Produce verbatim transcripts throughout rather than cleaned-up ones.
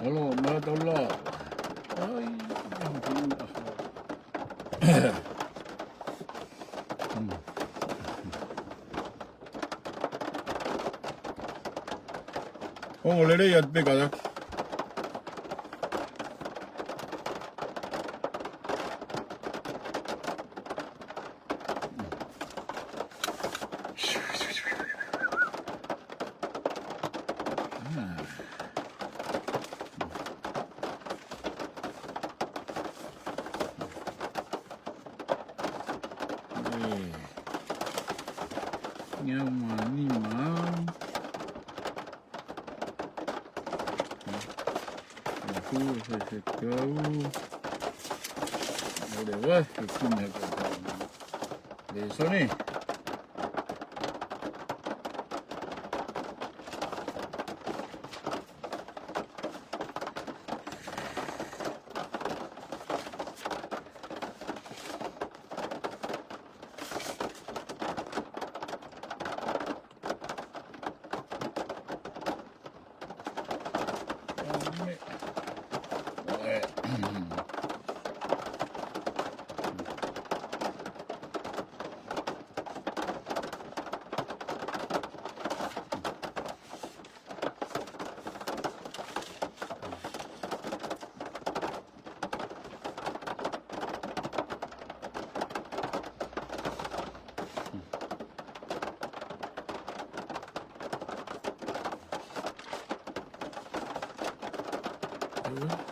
Alo, mātau la. ʻAi, ʻaho. Ongo lelei atu pē kātaki. Ngeau mā nima. Aku, se, se kau. Ole wa, se kina kau. Lēsoni.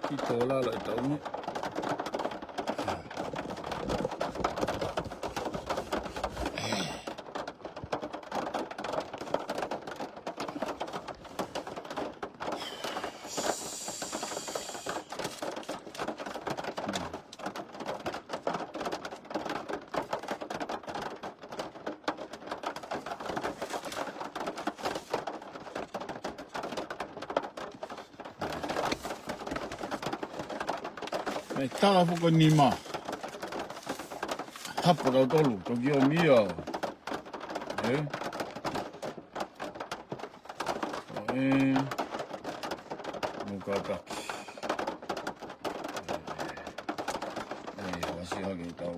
Ki tō lala e tau ne. Mei tala fuko nima. Hapa kau tolu, toki o mia. Eh? Eh, muka taki. Eh, eh, wasi hake tau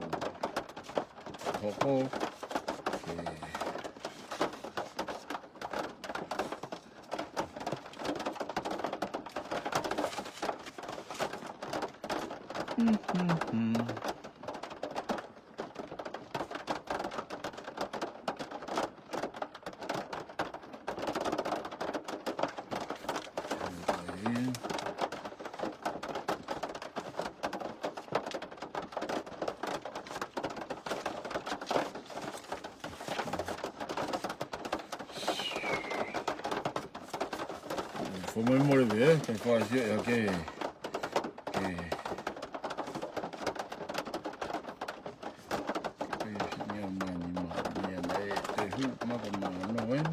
hoko. Eh. Mm-hmm. Fo mai mole ve, eh, ke fai sia, eh, ke, ke. Ke fai sia mani ma, mani e, te hu, ma ka ma, no, eh.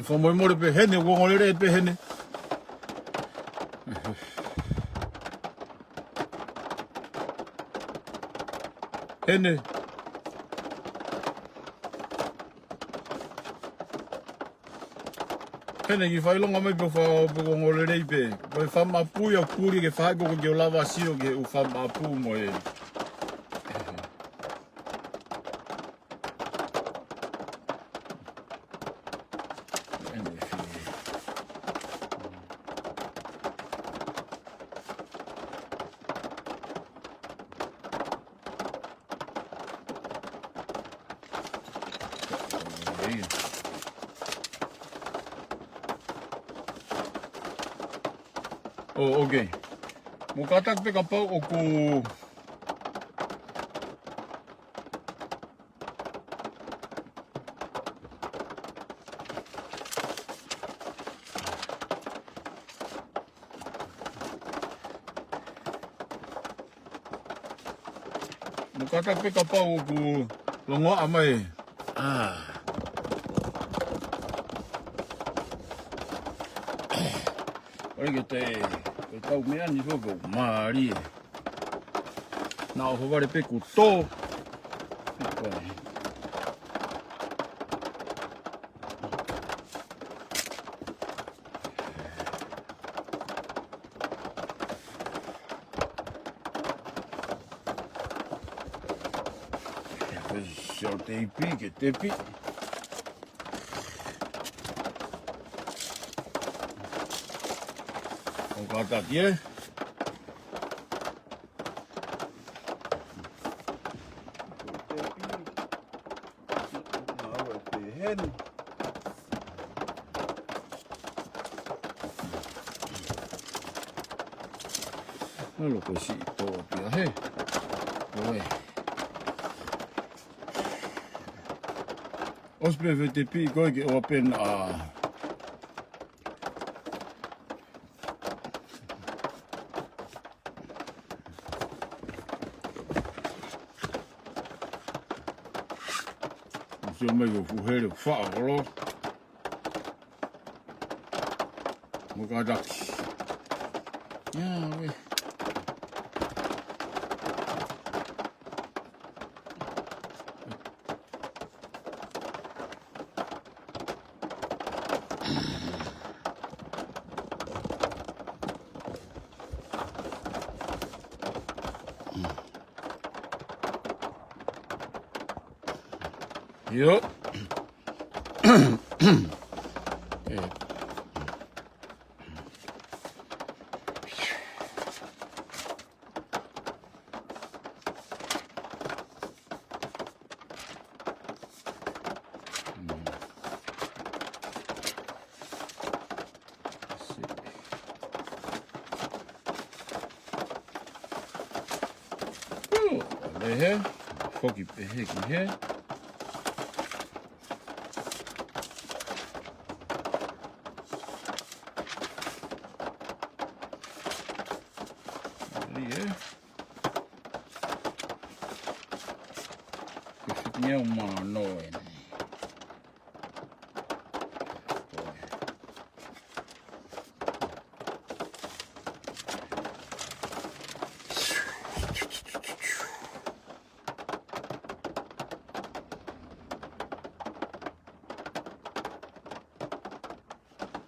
Fo mai mole pē heni, ua ngolele pē heni. Heni. Heni ki fai longa mai pe fa, pe ua ngolele pē. Pe fa mapu ia kuli ke fai koko ke o lava sio ke u fa mapu mo e. Oh, okay. Mo kātaki pē kapau ʻoku Mou kātaki pē kapau ʻoku longoaʻa mai. Ah. ʻOku ʻikai ke te, ko e tau meʻa ni foki ʻoku mālie. Naʻa ʻohovale pē kuo tō. Sio teipi ke tepi. ʻOku kātaki ē. Tepi. Nā ua te heni. Nalo ko si to pia he. Oi. ʻOsi pē fai tepi ko ē ke ʻoua pē naʻa Sio mai ko e fuʻu hele, faʻa kolo. Mo kātaki. Ia, ue. Io. Eh. Pehē, foki pehē ki hē. Mālie. Ko e fiti ngeau mano eni.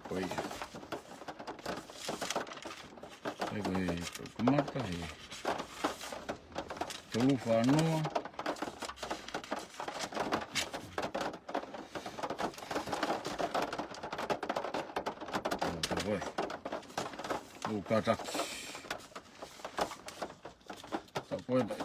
Ko ia. He ko e kamata he tolu fā noa. Ko e. ʻOku kātaki. Sa ko e mai.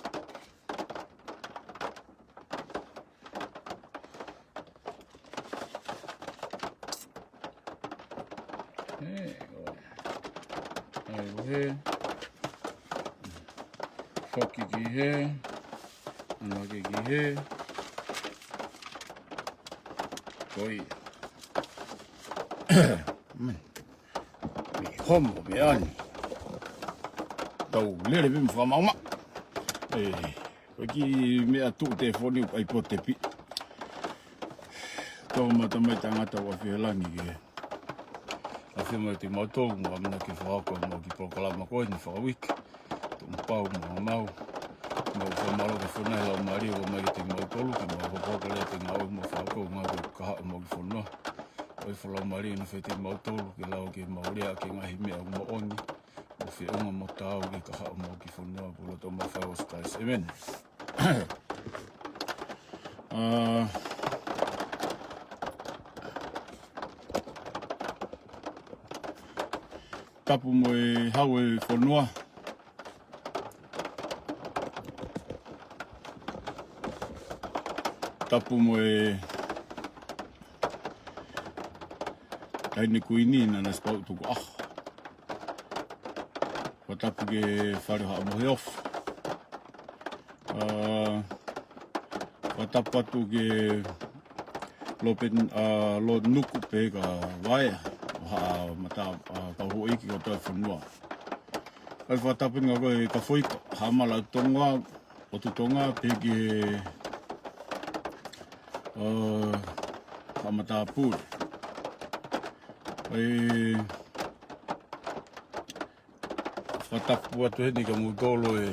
Ē, ʻai ʻo hē. Foki ki hē. ʻAnaki ki hē. Ko ia. Mei homo meʻa ni. Tau lele pē mo fakamaʻumaʻu. Ē. Ko e kiʻi meʻa tuʻu telefoni ʻoku ʻai pē ʻo tepi. Tau mata mai tangata ua fie langi ke. ʻAfio mai kiate kimautolu, mo ʻamanaki ke fakahoko ʻemau kiʻi polokalama ko eni fakauike. Tuʻu mo pau mo mau. Mau fakamālō ki he fonua he laumālie ʻoku ʻomai kiate kimautolu, ke mau hokohoko lelei ʻi he ngāue mo fakahoko ngāue ki he kahaʻu ʻemau kiʻi fonua. ʻOi, fakalaumālie naʻe fai kiate kimautolu, ke lava ke mau lea ki he ngaahi meʻa ʻoku moʻoni. ʻO feʻunga mo taau ki he kahaʻu ʻemau kiʻi fonua, ko e loto ʻemau fai ʻo Siu Kalaisi. ʻĒmeni. ʻA, tapu mo e hau e fonua. Tapu mo e taʻahine kuini naʻa na sipau tuku ʻaho. Fakatapu ki he Fale ʻo Haʻa Moheofo. ʻA, fakatapu atu ki he Lord Pet-, ʻa, Lord Nuku pea ka Vaea, ʻo Haʻa Mata, ʻa, kau houʻeiki kotoa e fonua. ʻAi fakatapu ange ko e ka foʻi ko, Haʻa Mala ʻo Tonga, ʻo Tutonga pē ki he, ā, Haʻa Matāpule. ʻE fakatapu atu heni kia moutolu ē.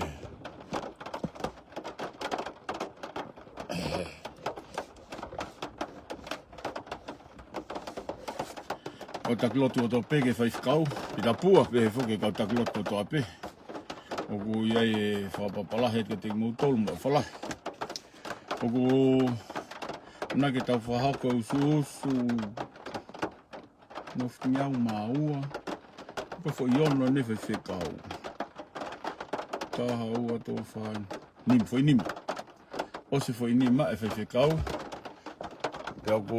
Kau taki lotu kotoa pē ki he faifekau, Pita Pua, pehē foki ki he kau taki lotu kotoa pē. ʻOku ʻi ai e fakapapālangi atu kiate kimoutolu mo e fālahi. ʻOku ʻuhinga ke tau fakahoko e ʻusuʻusu, nofo ki he ʻaho mā ua. Ko e foʻi ono ʻeni faifekau. Taha, ua, tolu, fā, nima, foʻi nima. ʻOsi e foʻi nima e faifekau. Pea ʻoku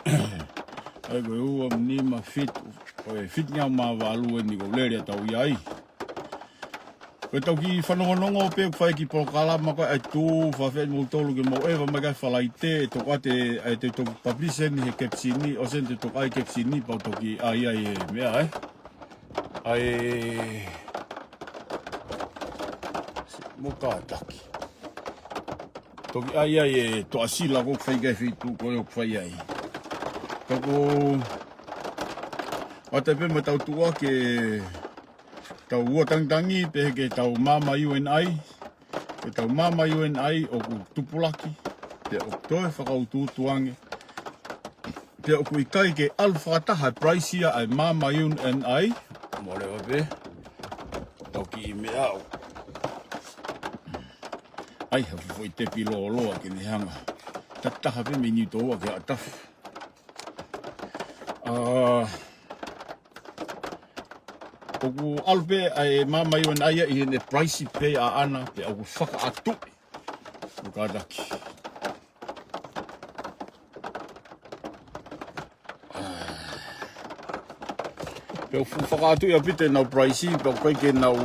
ʻi ai ko e ua, nima, fitu. Ko e fitu ki he ʻaho mā valu ʻeni ʻoku lele ʻetau ʻi ai. Ko e tau kiʻi fanongonongo pē ʻoku fai e kiʻi polokalama ko ē ʻa e tuʻu, fafeʻi moutolu ke mou ʻeva mai ki ai Falaite, ʻe toki ʻoatu ʻa e, ʻe toki publish ʻeni he caption, ʻosi ʻeni te toki ʻai caption, pea u toki ʻai ai e meʻa, ē. ʻAi, mou kātaki. Toki ʻai ai e toʻasila ko ē ʻoku fai ki he feituʻu ko ē ʻoku fai ai. Ka ko e ʻoatu pē mo e tau tuʻa ke tau ua tangitangi pē ke tau maama U N I, ke tau maama U N I ʻoku tupulaki, pea ʻoku toe fakautuutu ange, pea ʻoku ʻikai ke ʻalu fakataha e price ia ʻa e maama U N I, mole ʻo pē, toki ʻi meʻa ʻo. ʻAi, ha foʻi tepi lōloa ke ne hanga. Tataha pē mei Niutōua ki Haʻatafu. Ā, ʻoku ʻalu pē ʻa e maama U N I ia ʻi heʻene price pē ʻaʻana, pea ʻoku fakaʻatuʻi. Mou kātaki. Pea ʻoku fakaʻatuʻi ʻaupito ʻenau price, pea ʻoku ʻikai ke nau,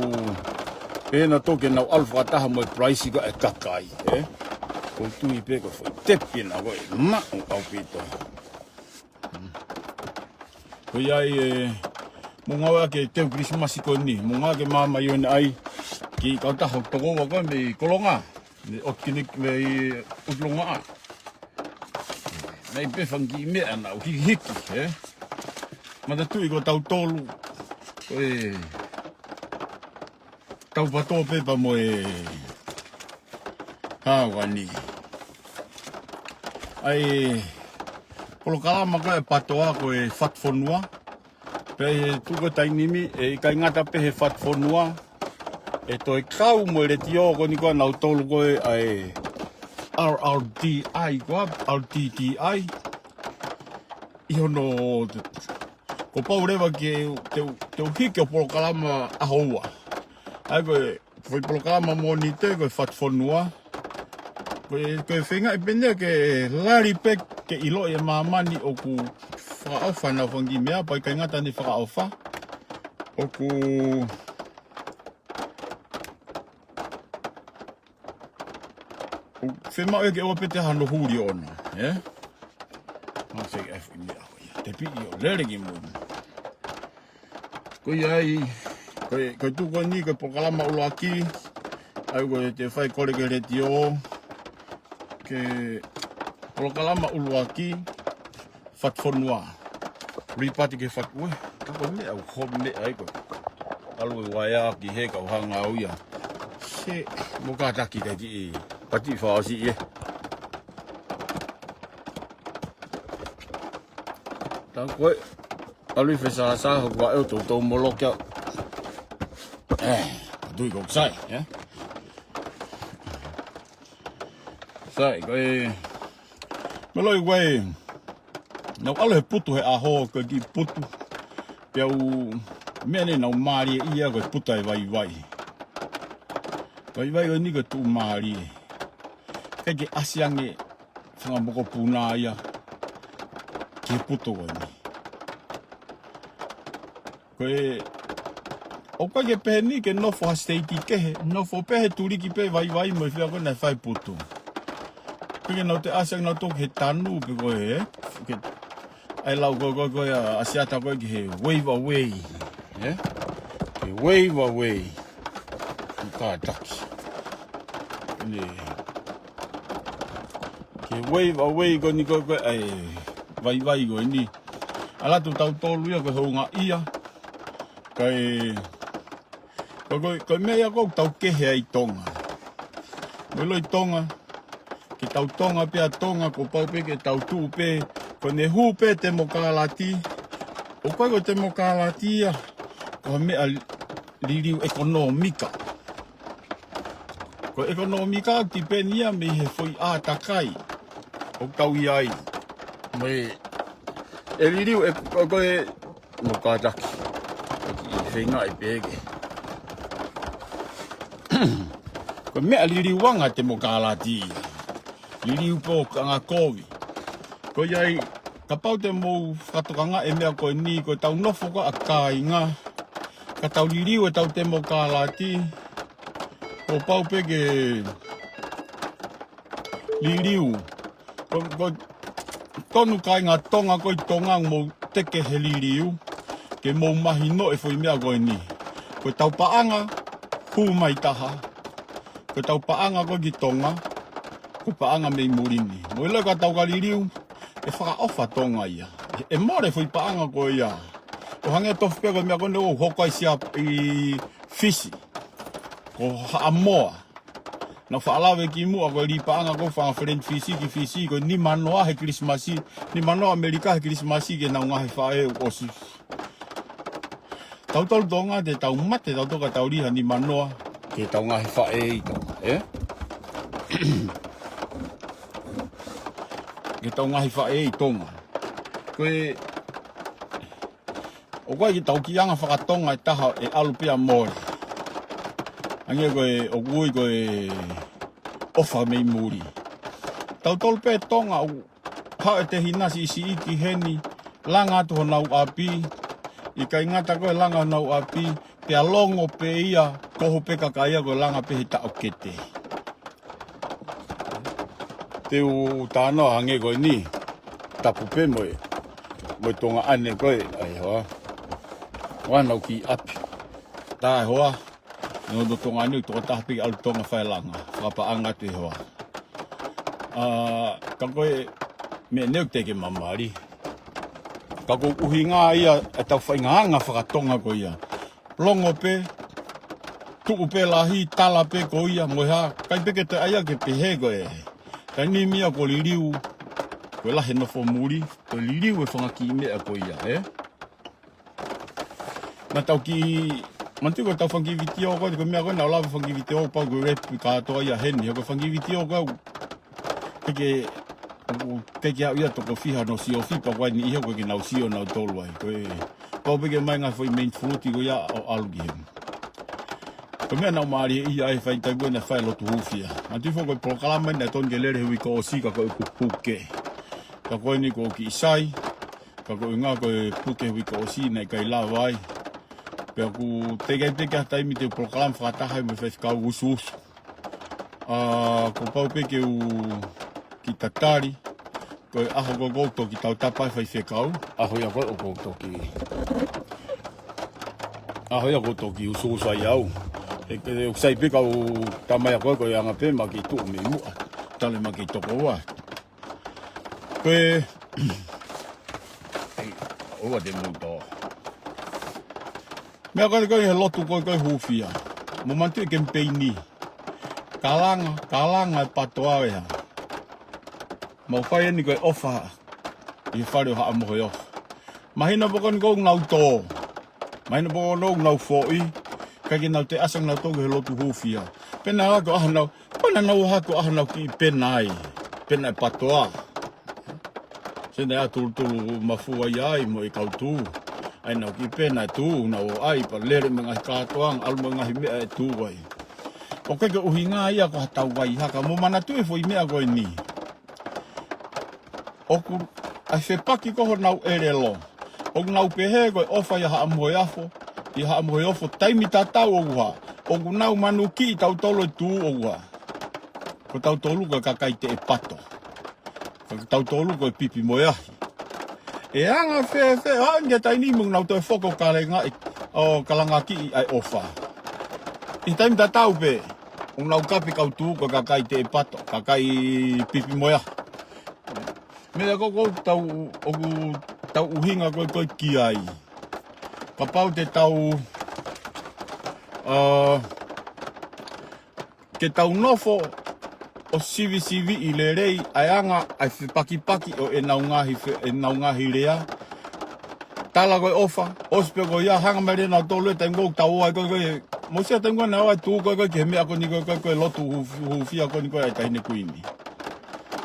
pea ʻoku ʻikai ke nau ʻalu fakataha mo e price ko ē ʻa e kakai, ē? ʻOku ou tui pē ko e foʻi tepi ʻena ko ē maʻu ʻaupito. Ko ia ai e, mou ngāueʻaki e teu Kilisimasi ko eni, mou ngāueʻaki e maama U N I ki he kautaha ʻoku tokoua ko ē mei Kolonga, mei ʻOtukiliki, mei ʻUtulongaʻa. Naʻe ʻi ai pē fanga kiʻi meʻa naʻa ku hikihiki, ē? Manatuʻi ko tautolu, ko e Taupato pē pea mo e Hauani. ʻAi, polokalama ko ē ʻa e PATOA ko e Fatufonua. Pea ʻi he tuʻu ko ē taimi ni, ʻe ʻikai ngata pē he Fatufonua, ʻe toe kau mo e letiō ko eni ko ē ʻa nautolu ko ē ʻa e R R D I ko ē, R T D I. ʻI hono, kuo pau leva ke, te u, te u hiki ʻa e polokalama ʻaho ua. ʻAi ko e, ko e polokalama Mōnite ko e Fatufonua. Ko e, ko e feingaʻi pē ʻeni ke lali pē ke ʻiloʻi ʻe māmani ʻoku fakaʻofa ʻenau fanga kiʻi meʻa, pea ʻikai ngata ʻene fakaʻofa. ʻOku ʻOku fiemaʻu ia ke ʻoua pē te hano huli ʻona, ē? Mau se F M ia ko ia. Tepi ʻo lele ki mui. Ko ia ai, ko e, ko e tuʻu ko eni, ko e polokalama ʻuluaki, ʻai ko e te fai kole ki he letiō, ki he polokalama ʻuluaki, Fatufonua. Lipati ki he fatu, ue. Ka ko e meʻa, ʻoku home ai ko e. ʻAlu e uaea ki he kau hanga au ia. Se, mou kātaki ka kiʻi, pati fakaʻosi ē. Tā ko ē, ʻalu ʻi fesāsā, hoku ʻa e ʻoto, tau molokia. Ē, patu i koksai, ē? Sai, ko e, meloi ko e, nau ʻalu he putu he ʻaho, ko e kiʻi putu. Pea u, meʻa ne nau mālie ia ko e putu ʻa e vaivai. Vaivai ko eni ko e tuʻumālie. ʻIkai ke ʻasi ange fanga mokopuna ia ki he putu ko eni. Ko e, ʻoku ʻikai ke pehē ni ke nofo ha siteiti kehe, nofo pē he tuliki pē vaivai mo e fea ko ē naʻe fai putu. Pea ke nau toe ʻasi ange nau toki he tanu pē ko ē, ke, ʻai lau ko ē, ko ē, ko ē, ʻa, ʻasi atu ko ē ki he waive away, ē? Ke wave away. Kātaki. Ne. Ke wave away ko eni ko e, ko e, ʻa e vaivai ko eni. ʻAlu atu tautolu ia ko e houngaʻia. Kae, ko, ko, ko e meʻa ia ʻoku tau kehe ai ʻi Tonga. Mo ʻilo ʻi Tonga, ke tau Tonga pē ʻa Tonga, kuo pau pē ke tau tuʻu pē, ko ʻene hū pē temokalati, ʻoku ʻikai ko e temokalati ia, ko ha meʻa li-, liliu ʻekonōmika. Ko e ʻekonōmika ʻoku tipeni ia mei he foʻi ʻātakai ʻoku tau ʻi ai. Mo e, ʻe liliu ʻe, ko, ko e, mo kātaki. Ko e kiʻi feingaʻi pē ke. Ko e meʻa liliu ʻa e temokalati ia. Liliu pē ʻo ka ngakovi. Ko ia ai, kapau te mou fakatokangaʻi e meʻa ko eni, ko ʻetau nofo ko ē ʻa kāinga. Ka tau liliu ʻetau temokalati. Kuo pau pē ke liliu. Ko, ko, tonu kāinga Tonga ko ē ʻi Tonga mou teke he liliu. Ke mou mahino e foʻi meʻa ko eni. Ko ʻetau paʻanga, hū mai taha. Ko ʻetau paʻanga ko ē ki Tonga, ko e paʻanga mei muli ni. Mo ʻilo ka tau ka liliu, ʻe fakaʻofa Tonga ia. ʻE mole foʻi paʻanga ko ia. ʻO hangē tofu pē ko e meʻa ko eni ʻoku hoko ai sia ʻi Fisi. Ko Haʻamoa. Naʻa faʻa lave ki muʻa ko e lī paʻanga ko e fanga friend Fisi ki Fisi ko e nima noa he Kilisimasi, nima noa ʻAmelika he Kilisimasi ke nau ngaahi faʻē ʻoku ʻosi. Tautolu Tonga te tau mate, tautolu ka tau lī ha nima noa ke tau ngaahi faʻē ʻi Tonga, ē? Ke tau ngaahi faʻē ʻi Tonga. Ko e ʻoku ʻi ai ke tau kiʻi anga fakatonga ʻe taha ʻe ʻalu pea mole. Hangē ko e ʻoku ui ko e ʻofa mei muli. Tautolu pē Tonga ʻoku haʻu e tehina siʻisiʻi ki heni, langa atu honau ʻapi, ʻikai ngata ko e langa honau ʻapi, pea longo pē ia, kohu pē kakai ia ko e langa pē he taʻokete. Te u tānaki hangē ko eni. Tapu pē mo e, mo e Tonga ʻane ko ē, ʻa e hoa. Ua nau kiʻi ʻapi. Tā e hoa. Nau ʻi Tonga ʻane ʻoku tokotaha pē ʻalu Tonga fai langa. Fakapaʻanga atu e hoa. ʻA, ka ko e meʻa ʻeni ʻoku teʻeki ke mamali. Ka ko e ʻuhinga ia ʻetau feinga anga fakatonga ko ia. Longo pē, tuʻu pē lahi, tala pē ko ia, mo e hā, ʻikai pē ke te ʻai ia ke pehē ko e. Taimi ni ia ko e liliu, ko e lahi e nofo muli, ko e liliu e fanga kiʻi meʻa ko ia, ē? Naʻa tau kiʻi, manatuʻi ko ʻetau fanga kiʻi vitiō ko ē, ko e meʻa ko ē naʻa ku lave fanga kiʻi vitiō, pau ko e rep kātoa ia heni, ko e fanga kiʻi vitiō ko ē, ke ke, ke ke aʻu ia toko fiha hono siofi, pea ko e niʻihi ko ē ke nau sio nautolu ai. Ko e, pau pē ke ʻomai ngaahi foʻi main fruit ko ia ʻo ʻalu ki heni. Ko e meʻa naʻa ku mālieʻia ai he fai taimi ko ē naʻe fai e lotu hūfia. Manatuʻi foki ko e polokalama naʻe tonu ke lele he uike ʻosi ka ko e ʻoku puke. Ka ko eni ko e kiʻi sai, ka ko e ʻuhinga ko e puke he uike ʻosi naʻe ʻikai lava ai. Pea ʻoku teʻeki ai pē ke ʻi ai ha taimi te u polokalama fakataha ai mo e faifekau usuusu. ʻA, kuo pau pē ke u kiʻi tatali, ko e ʻaho ko ē ʻoku toki tautapa e faifekau, ʻaho ia ko ē ʻoku toki, ʻaho ia ʻoku toki usuusu ai au. ʻE, ʻe, ʻoku sai pē kau tamai ko ē, ko e anga pē ma kiʻi tuʻu mei muʻa, tale ma kiʻi toko ua. Ko e, ʻoua te mou tō. Meʻa ko ē ko ē he lotu ko ē ko e hūfia. Mo manatuʻi e kemipeini. Kalanga, kalanga e patoa ē hā. Mau fai eni ko e ʻofa ʻi he fale ʻo Haʻa Moheofo. Mahino pē ko eni ʻoku nau tō. Mahino pē ʻoku nau foʻi. Kae ke nau te asa nau tō ki he lotu hūfia. Pea naʻa ko ʻaho nau, pea naʻa nau hako ʻaho nau kiʻi pena ai. Pena e patoa. Sene a tulutulu mafua ia ai mo e kau tū. ʻAi nau kiʻi pena e tū, nau ʻai pea lele mo e ngaahi kātoanga, ʻalu mo e ngaahi meʻa e tū ai. ʻOku ʻikai ke ʻuhinga ia ko ha tau vai haka, mo manatuʻi e foʻi meʻa ko eni. ʻOku ʻi ai e fepaki ko honau ʻelelo. ʻOku nau pehē ko e ʻofa ʻia Haʻa Moheofo, ʻia Haʻa Moheofo taimi tatau ʻoku hā. ʻOku nau manukiʻi tautolu e tū ʻoku hā. Ko tautolu ko e kakai teʻe pato. Ka ko tautolu ko e pipi mo e ahi. ʻE anga fēfē, ʻa ʻeni ki he taimi ni mo nau toe foki ʻo kalenga ʻi, ʻo kalangakiʻi ʻa e ʻofa. ʻI he taimi tatau pē, ʻoku nau kape kau tū ko e kakai teʻepato, kakai pipi mo e aha. Meʻa ko ē ʻoku tau, ʻoku tau ʻuhinga ko ē ko ē ki ai. Kapau te tau, ā, ke tau nofo ʻo sivisiviʻi lelei ʻa e anga ʻa e fepakipaki ʻo ʻenau ngaahi fe-, ʻenau ngaahi lea. Tala ko e ʻofa, ʻosi pē ko ia, hanga mai leva nautolu e taimi ko ē ʻoku tau ō ai ko ē ko ē. Mou sio taimi ko ē naʻe ō ai e tū ko ē ko ē ki he meʻa ko eni ko ē ko ē ko e lotu hū-, hūfia ko eni ko ē ʻa e taʻahine kuini.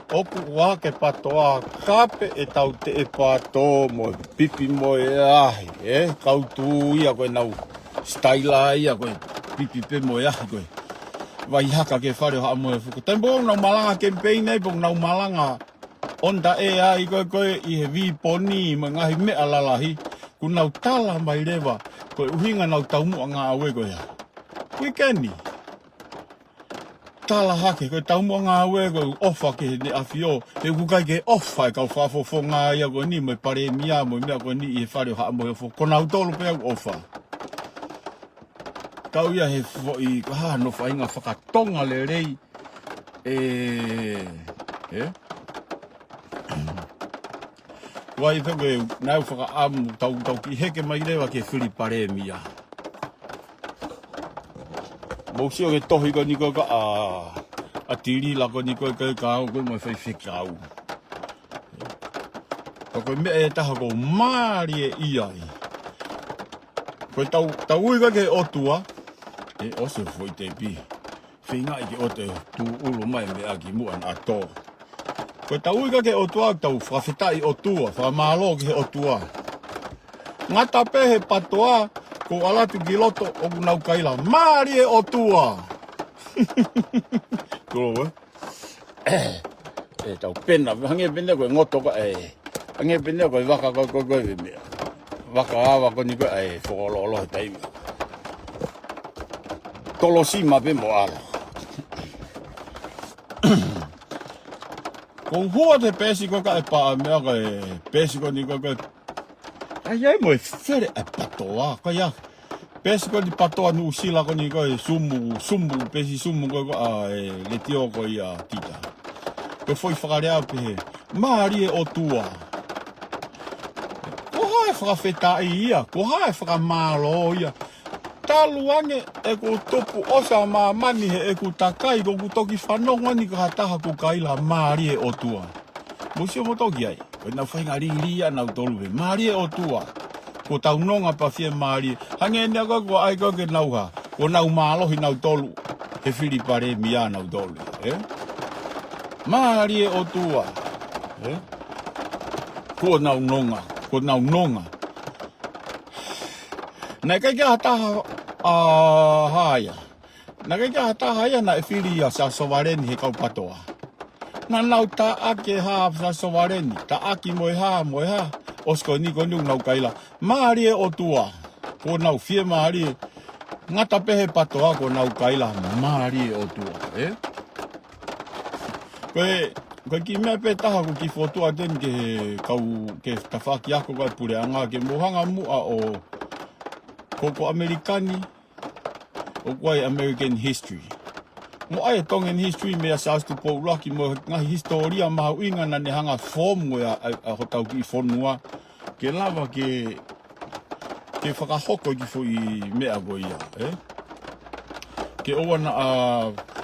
ʻOku ʻohake PATOA, kape ʻetau teʻepato mo e pipi mo e ahi, ē? Kau tū ia ko ʻenau sitaila ia ko e pipi pē mo e ahi ko e. Vai haka ki he fale ʻo Haʻa Moheofo. Taimi pē ʻoku nau malanga kemipeini ai, pē ʻoku nau malanga ʻo nda ʻe ai ko ē ko ē ʻi he viponi mo e ngaahi meʻa lalahi, kuo nau tala mai leva ko e ʻuhinga ʻenau taumuʻa ngāue ko ia. Uike ni. Tala hake, ko e taumuʻa ngāue ko e ʻofa ki he ʻEne ʻAfio, he ʻoku ʻikai ke ʻofa e kau fakafofonga ia ko eni, mo e palēmia, mo e meʻa ko eni ʻi he fale ʻo Haʻa Moheofo. Ko nautolu pē ʻoku ʻofa. Kau ia he foʻi, ko e hā hono faʻahinga fakatonga lelei, ē, ē? Vai feke, naʻá ku fakaʻamu, tau, tau kiʻi heke mai leva ki he fili palēmia. Mou sio ki he tohi ko eni ko ē ka, ʻa, ʻa Tilila ko eni ko ē ka, ka, ko e mo e faifekau. Ka ko e meʻa ʻe taha ʻoku mālie ia ai. Ko e tau, tau ui ko ē ki he ʻOtua, ē, ʻosi e foʻi tepi. Feingaʻi ke ʻoua te u tūʻulu mai meʻa ki muʻa naʻa tō. Ko e tau ui ko ē ki he ʻOtua, tau fakafetaʻi ʻOtua, fakamālō ki he ʻOtua. Ngata pē he PATOA, ko e ʻalu atu ki loto ʻoku nau kaila, mālie ʻOtua. Kolo, ē? ʻE tau pena, hangē pē ʻeni ko e ngoto ka ē. Hangē pē ʻeni ko e vaka ko, ko, ko e meʻa. Vaka ava ko eni ko ē ʻa e fokololo he taimi. Tolosima pē mo ʻalu. Ko e hua te pesi ko ē ka e pā meʻa ko e pesi ko eni ko, ko e. ʻAi ai mo e fele ʻa e PATOA, ko ia. Pesi ko eni PATOA Nuʻusila ko eni ko e sumu, sumu, pesi sumu ko ē ko ē ʻa e letiō ko ia tita. Ko e foʻi fakalea pehē, mālie ʻOtua. Ko e hā e fakafetaʻi ia, ko e hā e fakamālō ia. Talu ange ʻeku tupu ʻosi ʻa māmani heʻeku takai, ko ʻeku toki fanongo ni ki ha taha ʻoku kaila mālie ʻOtua. Mou sio mo toki ai, ko ʻenau faʻahinga lī ia ʻanautolu pē, mālie ʻOtua. Kuo tau nonga pea fiemālie. Hangē ʻeni ko ē ko e ʻai ko ē ke nau hā, kuo nau mālohi nautolu he fili palēmia nautolu, ē? Mālie ʻOtua, ē? Kuo nau nonga, kuo nau nonga. Naʻe ʻikai ke ʻi ai ha taha, ʻa, hā ia. Naʻe ʻikai ke ʻi ai ha taha ia naʻe fili ʻa Siaosi Sovaleni he kau PATOA. Naʻa nau taʻaki e hā Siaosi Sovaleni, taʻaki mo e hā, mo e hā. ʻOsi ko eni ko eni ʻoku nau kaila, mālie ʻOtua. Kuo nau fiemālie. Ngata pē he PATOA kuo nau kaila, mālie ʻOtua, ē? Ko e, ko e kiʻi meʻa pē taha ʻoku ou kiʻi fokotuʻu atu eni ki he kau, ki he tafaʻaki ako ko ē ʻa e puleʻanga ke mou hanga muʻa ʻo, ko, ko ʻAmelika ni, ʻoku ʻi ai American history. Mo e Tongan history meia Siaosi Tupou ʻUluaki mo e ngaahi hisitōlia mahuʻinga naʻá ne hanga ʻo foomu ʻa, ʻa, ʻa hotau kiʻi fonua. Ke lava ke, ke fakahoko e kiʻi foʻi meʻa ko ia, ē? Ke ʻoua naʻa,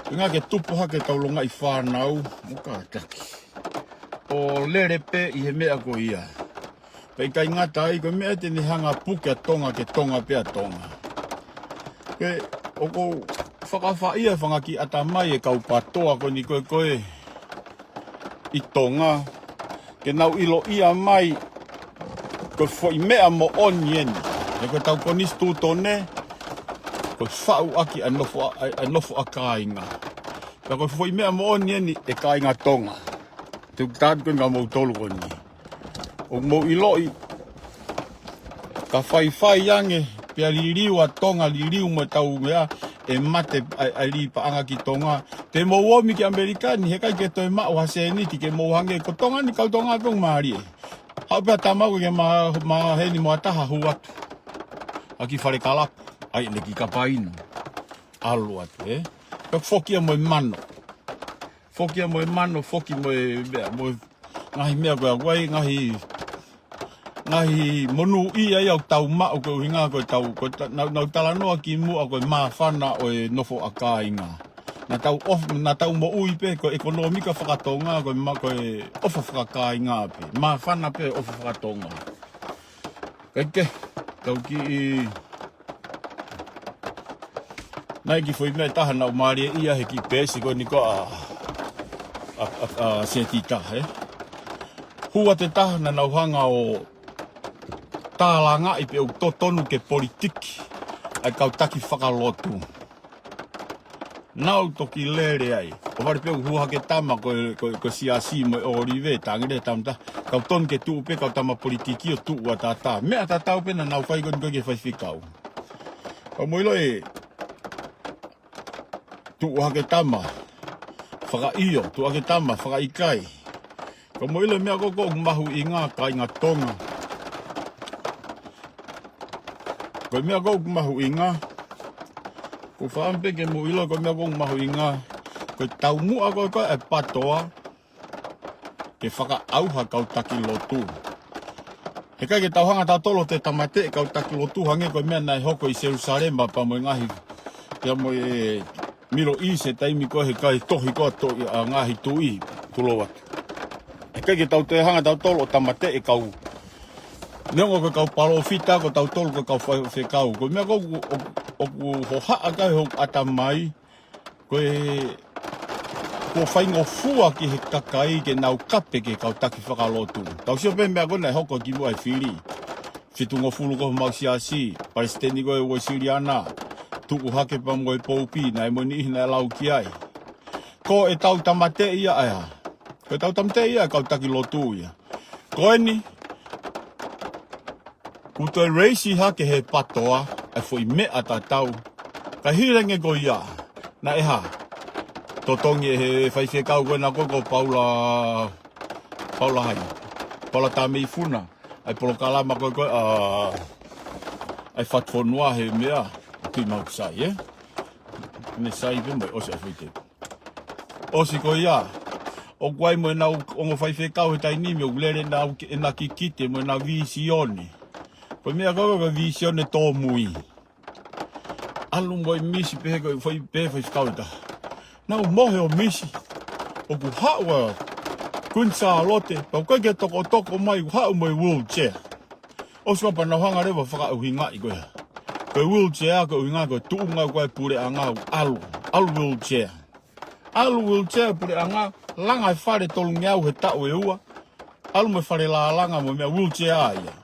ʻuhinga ke tupu hake ʻetau longaʻi fānau, mo kātaki. ʻO lele pē ʻi he meʻa ko ia. Pea ʻikai ngata ai, ko e meʻa te ne hanga ʻo puke ʻa Tonga ke Tonga pē ʻa Tonga. Pea ʻoku ou fakaʻapaʻapa he fanga kiʻi ʻatamai e kau PATOA ko eni ko ē ko ē ʻi Tonga. Ke nau ʻiloʻi mai, ko e foʻi meʻa moʻoni ʻeni. He ko ʻetau konisitūtone, ko e faʻu ʻaki ʻa e nofo ʻa, ʻa, ʻa e nofo ʻa kāinga. Pea ko e foʻi meʻa moʻoni ʻeni ʻe kāinga Tonga. Te u tala atu ko eni kia moutolu ko eni. ʻOku mou ʻiloʻi, ka faifai ange, pea liliu ʻa Tonga, liliu mo ʻetau meʻa, ʻe mate ʻa, ʻa e lī paʻanga ki Tonga. Te mou ō mai ki ʻAmelika ni, heʻikai ke toe maʻu ha sēniti ke mou hangē, ko Tonga ni kau Tonga pē ʻoku mālie. Haʻu pē ʻa tama ko ē ke ma, maheni mo ha taha hū atu. ʻAki Falekalapu, ʻai ʻene kiʻi kapaina. ʻAlu atu, ē? Pea foki ia mo e mano. Foki ia mo e mano, foki mo e meʻa, mo e ngaahi meʻa ko ē ʻoku ʻi ai, ngaahi, ngaahi monūʻia ia ʻoku tau maʻu koeʻuhinga ko e tau, ko e ta-, nau, nau talanoa kimuʻa ko e māfana ʻo e nofo ʻa kāinga. Naʻa tau ʻof-, naʻa tau moʻui pē ko e ʻekonōmika fakatonga, ko e ma-, ko e ʻofa fakakāinga pē. Māfana pē ʻofa fakatonga. Kae kehe, tau kiʻi, naʻe ʻi ai e kiʻi foʻi meʻa ʻe taha naʻá ku mālieʻia he kiʻi peesi ko eni ko ē ʻa, ʻa, ʻa, ʻa Setita, ē? Hū atu e taha naʻa nau hanga ʻo tālangaʻi pe ʻoku totonu ke politiki ʻa e kau taki fakalotu. Naʻá ku toki lele ai. ʻO vale pē ʻoku hū hake e tama ko e, ko e, ko e Siasi mo e ʻŌlive, tangi le tamata. Kau tonu ke tuʻu pē kau tama politiki ʻo tuʻu ʻataʻatā. Meʻa tatau pē naʻa nau fai ko eni ko ē ki he faifekau. Ka mou ʻilo ē, tuʻu hake e tama fakaʻio, tuʻu hake e tama fakaʻikai. Ka mou ʻilo e meʻa ko ē ʻoku mahuʻinga kāinga Tonga. Ko e meʻa ko ē ʻoku mahuʻinga. ʻOku ou fakaʻamu pē ke mou ʻilo ko e meʻa ko ē ʻoku mahuʻinga. Ko e taumuʻa ko ē ko ē ʻa e PATOA ke fakaʻauha e kau taki lotu. Heʻikai ke tau hanga tautolu ʻo toe tāmateʻi e kau taki lotu hangē ko e meʻa naʻe hoko ʻi Selusalema pea mo e ngaahi, pea mo e Middle East he taimi ko ē he kai tohi ko ē ʻa e tohi ʻa e ngaahi tuʻi, tulou atu. Heʻikai ke tau toe hanga tautolu ʻo tāmateʻi e kau, neongo ko e kau palōfita, ko tautolu ko e kau faifekau. Ko e meʻa ko ē ʻoku, ʻoku, ʻoku hohaʻa ki ai hoku ʻatamai, ko e, kuo faingofua ki he kakai ke nau kape ki he kau taki fakalotu. Tau sio pē meʻa ko ē naʻe hoko kimuʻa he fili. Fitungofulu ko homau Siasi, Palesiteni ko ē Uēsiliana, tuʻu hake pea mo e Poupi, naʻe mo e niʻihi naʻe lau ki ai. Ko ʻetau tāmateʻi ia ʻa e hā? Ko ʻetau tāmateʻi ia ʻa e kau taki lotu ia. Ko eni, kuo toe raise hake he PATOA ʻa e foʻi meʻa tatau. Ka hili ange ko ia, naʻe hā? Totongi ʻe he faifekau ko ena ko ē ko Paula, Paula hai? Paula Tameifuna. ʻA e polokalama ko ē ko ē, ʻa, ʻa e Fatufonua he meʻa, Tui Makusai, ē? Ne sai pē mo e ʻosi ʻa e foʻi teu. ʻOsi ko ia, ʻoku ʻi ai mo ʻenau ongo faifekau he taimi ni ʻoku lele ʻenau, ʻena kikite mo ʻena vīsione. Ko e meʻa ko ē ko e vīsione tōmui. ʻAlu mo e misi pehē ko e fai pē faifekau ʻe taha. Naʻá ku mohe ʻo misi. ʻOku haʻu ʻa Kuini Sālote, pea ʻoku ʻikai ke tokotoko mai, ʻoku haʻu mo e wheelchair. ʻOsi ko ia pea nau hanga leva ʻo fakaʻuhingaʻi ko e hā? Ko e wheelchair ko e ʻuhinga ko e tuʻunga ko ē ʻa e puleʻanga, ʻalu. ʻAlu wheelchair. ʻAlu wheelchair puleʻanga, langa e fale tolungeau he taʻu ʻe ua. ʻAlu mo e fale lālanga mo e meʻa, wheelchair ia.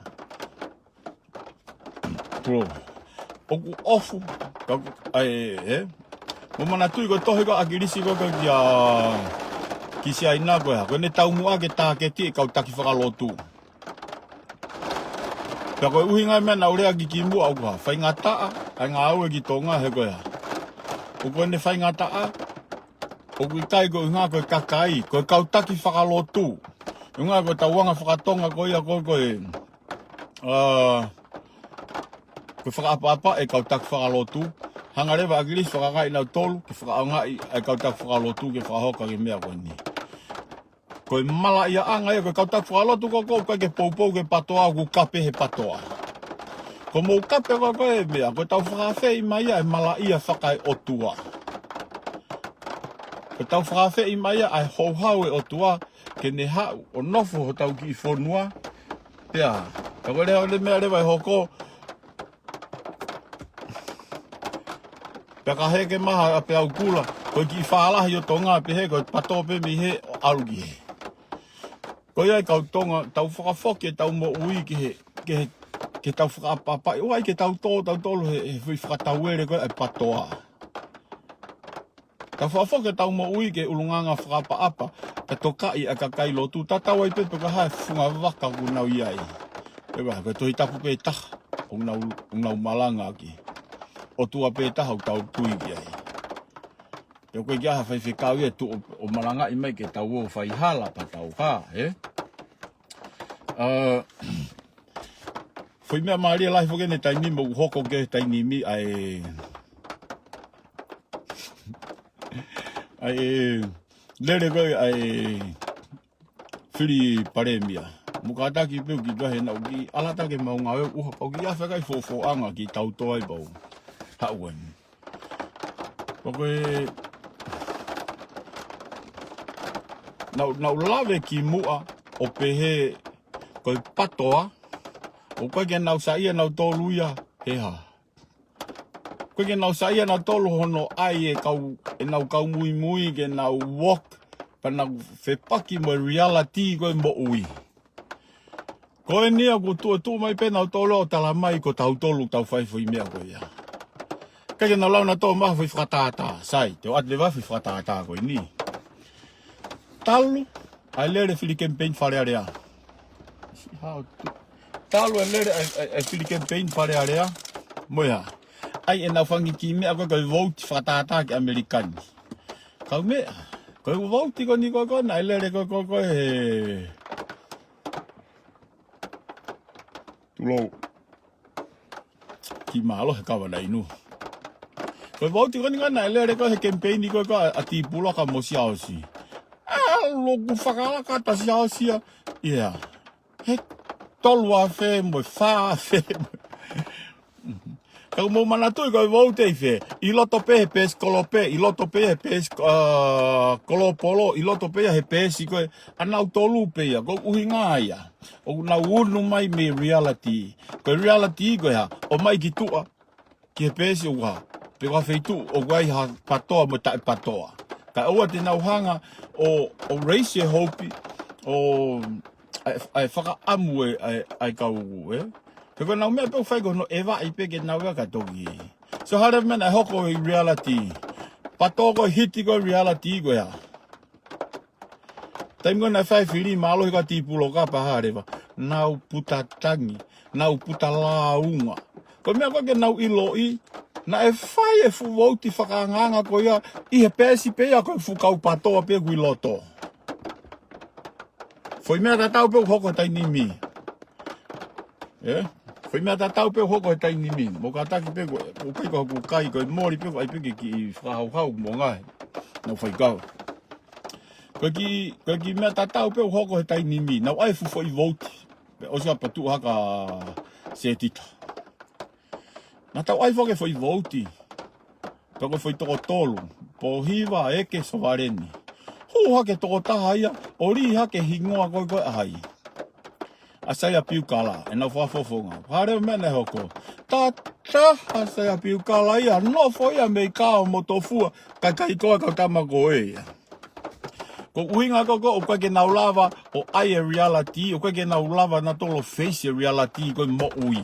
Bro. ʻOku ʻofu. Ka, ʻai, ē? Mou manatuʻi ko e tohi ko ē ʻa ʻAkilisi ko ē kia, ki Siaina ko e hā? Ko ʻene taumuʻa ke tāketiʻi e kau taki fakalotu. Pea ko e ʻuhinga e meʻa naʻá ku lea ki ai kimuʻa ʻoku hā? Faingataʻa ʻa e ngāue ki Tonga he ko e hā? ʻOku ʻene faingataʻa, ʻoku ʻikai ko e ʻuhinga ko e kakai, ko e kau taki fakalotu. ʻUhinga ko ʻetau anga fakatonga ko ia ko ē ko e, ā, ko e fakaʻapaʻapa e kau taki fakalotu. Hanga leva ʻa ʻAkilisi ʻo fakaangaʻi nautolu, ke fakaangaʻi e kau taki fakalotu ke fakahoko e meʻa ko eni. Ko e malaʻiaʻanga ia, ko e kau taki fakalotu ko ē ʻoku ʻikai ke poupou ki he PATOA, ʻoku kape he PATOA. Ko hoʻomou kape ko ē ko e meʻa, ko ʻetau fakaafeʻi mai ia e malaʻia fakaeʻotua. Ko ʻetau fakaafeʻi mai ia ʻa e houhau ʻo e ʻOtua, ke ne haʻu ʻo nofo hotau kiʻi fonua. Pea, ka ko e lea ʻo e meʻa leva ʻe hoko, pea ka heke mai ha peau kula, ko e kiʻi fālahi ʻo Tonga pehē, ko e pato pē mei hē ʻo ʻalu ki hē. Ko ia ai kau Tonga, tau fakafoki ʻetau moʻui ki he, ki he, ke tau fakaʻapaʻapaʻi. ʻOua ʻe ke tau tō, tau tō he, he foʻi fakatauele ko ē ʻa e PATOA. Tau fakafoki ʻetau moʻui ki he ʻulungaanga fakaʻapaʻapa, pea tokaʻi ʻa e kakai lotu, tatau ai pē pe ko e hā e funga vaka ʻoku nau ʻi ai. Pea ko e Tohi Tapu pē taha ʻoku nau, ʻoku nau malangaʻaki. ʻOtua pē taha ʻoku tau tui ki ai. Pea ʻoku ʻikai ke ʻi ai ha faifekau ia ʻe tuʻu ʻo, ʻo malangaʻi mai ke tau ō ʻo fai hala pea tau hā, ē? Ā, Foʻi meʻa mālie lahi foki ʻeni he taimi mo hoko ki he taimi ʻa e, ʻa e lele ko ē ʻa e fili palēmia. Mou kātaki pē ʻo kiʻi vahe naʻu kiʻi ʻalu atu ke mau ngāue ʻuha pau kiʻi afe kai fofoʻanga kiʻi tau toa ai pau. Haʻu eni. Ko e naʻu, naʻu lave ki muʻa ʻo pehē ko e patoa, ʻoku ʻikai ke nau saiʻia nautolu ia he hā. ʻOku ʻikai ke nau saiʻia nautolu hono ʻai e kau, ʻenau kau muimui ke nau wok, pea nau fepaki mo e reality ko e moʻui. Ko eni ia ʻoku tuʻutuʻu mai pē nautolu ʻo tala mai ko tautolu tau fai foʻi meʻa ko ia. ʻIkai ke nau lau nautolu mai ha foʻi fakatātā. Sai, te u ʻoatu leva ha foʻi fakatātā ko eni. Talu ʻa e lele fili campaign Fale Alea. Talu ʻa e lele ʻa e, ʻa e, ʻa e fili campaign Fale Alea. Mo ia. ʻAi ʻenau fanga kiʻi meʻa ko e, ko e vouti fakatātā ki ʻAmelika ni. Kau meʻa. Ko e vouti ko eni ko e, ko e naʻe lele ko e, ko e, ko e he Tulou. Kiʻi mālohi he kava naʻe inu. Ko e vouti ko eni ko e naʻe lele ko e he campaign ko e, ko e ʻa Tipuloka mo Siaosi. ʻAlu ʻo fakalaka atu ʻa Siaosi ia. Ia. He tolu afe mo e fā afe. Ka mou manatuʻi ko e vouti ʻi fē. ʻI loto pē he peesi kolope, ʻi loto pē he peesi, ā, kolopolo, ʻi loto pē he peesi ko e ʻanautolu pē ia, ko e ʻuhinga ia. ʻOku nau unu mai mei reality. Ko e reality ko e hā, ʻomai ki tuʻa, ki he peesi ʻoku hā. Pe ko ha feituʻu ʻoku ʻi ai ha patoa mo taʻepatoa. Kae ʻoua te nau hanga ʻo, ʻo raise e hope, ʻo, ʻa e, ʻa e fakaʻamu e, ʻa e, ʻa e kau ē. He ko e nau meʻa pē ʻoku fai ko hono ʻevaʻi pē ke nau ʻaka toki. So hā leva e meʻa naʻe hoko ʻi reality. Patoa ko e hiti ko e reality ko e hā. Taimi ko ē naʻe fai fili mālohi ko ē ʻa Tipuloka pea hā leva. Nau puta tangi, nau puta lāunga. Ko e meʻa ko ē ke nau ʻiloʻi, naʻe fai e fuʻu vouti fakaangaanga ko ia, ʻi he peesi pē ia ko e fuʻu kau patoa pē ʻoku ʻi loto. Foʻi meʻa tatau pē ʻoku hoko he taimi ni. Ē? Foʻi meʻa tatau pē ʻoku hoko he taimi ni. Mou kātaki pē ko e, ʻoku ʻikai ko hoku kai ko e moli pē ko e ʻai pē ke kiʻi fakahauhau mo ngaohi. Nau fai kau. Ko e kiʻi, ko e kiʻi meʻa tatau pē ʻoku hoko he taimi ni. Nau ʻai e fuʻu foʻi vouti. Pea ʻosi ʻa patu haka setita. Naʻa tau ʻai foki e foʻi vouti. Pea ko e foʻi toko tolu. Pōhiva, Eke, Sovaleni. Hū hake tokotaha ia, ʻo lī hake hingoa ko e ko e ʻa hai. ʻA Saia Piukala, ʻenau fakafofonga. Hā leva e meʻa naʻe hoko. Tataha Saia Piukala ia, nofo ia mei Kao mo Tofua, kae ʻikai ko e kau tama ko ē ia. Ko e ʻuhinga ko ē ko ē ʻoku ʻikai ke nau lava ʻo ʻai e reality, ʻoku ʻikai ke nau lava nautolu ʻo face e reality ko e moʻui.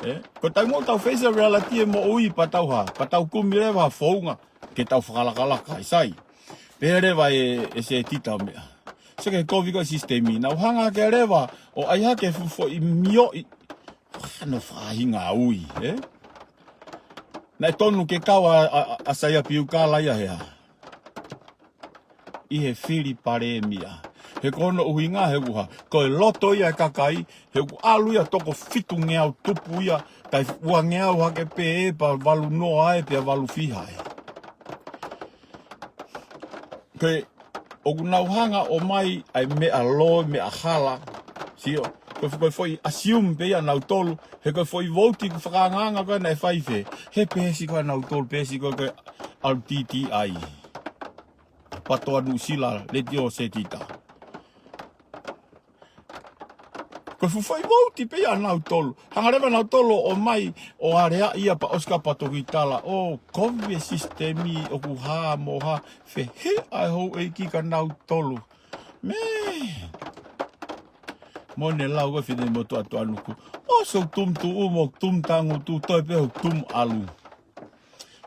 Ē? Ko e taimi ʻoku tau face e reality e moʻui pea tau hā, pea tau kumi leva ha founga ke tau fakalakalaka, ʻi sai. Pehē leva e, e setita meʻa. Sio ki he kovi ko e sisitemi, nau hanga hake leva ʻo ʻai hake e fuʻu foʻi mioʻi. Hano faʻahinga ui, ē? Naʻe tonu ke kau ʻa, ʻa, ʻa, ʻa Saia Piukala ia he hā. ʻI he fili palēmia. He ko hono ʻuhinga he ʻuha. Ko e loto ia e kakai, he ʻoku ʻalu ia toko fitungeau tupu ia, kae uangeau hake pē ē pea valu noa ē pea valu fiha ē. Ke ʻoku nau hanga ʻo ʻomai ʻa e meʻa loi, meʻa hala. Sio, ko e fo-, ko e foʻi assume pē ia nautolu, he ko e foʻi vouti fakaangaanga ko ē naʻe fai fē. He peesi ko ē nautolu, peesi ko ē ko e R T T I. Patoa Nuʻusila, Letiō Setita. Ko e fuʻu foʻi vouti pē ia nautolu. Hanga leva nautolu ʻo ʻomai ʻo aleaʻi ia pea ʻosi ka pea toki tala. ʻO kovi e sisitemi ʻoku hā mo hā. Fehiʻa e houʻeiki kia nautolu. Mē. Mo ne lau ko e fine mo Tuʻanuku. ʻOsi hoʻo tumu tuʻu mo tumu tangutu toe pē hoʻo tumu ʻalu.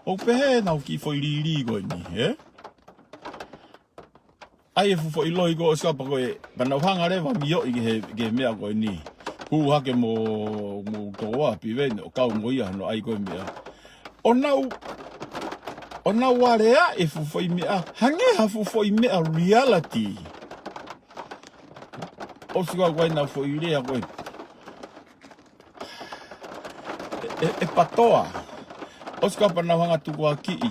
ʻOku pehē nau kiʻi foʻi lili ko eni, ē? ʻAi e fuʻu foʻi loi ko ē ʻosi ka pea ko e, pea nau hanga leva mioʻi ki he, ki he meʻa ko eni. Hū hake mo, mo toa, piveni, ʻo kau mo ia, no ʻai ko e meʻa. ʻO nau, ʻo nau aleaʻi e fuʻu foʻi meʻa, hangē ha fuʻu foʻi meʻa reality. ʻOsi ka ko e nau foʻi lea ko e. ʻe, ʻe Patoa. ʻOsi kapau naʻa nau hanga tukuakiʻi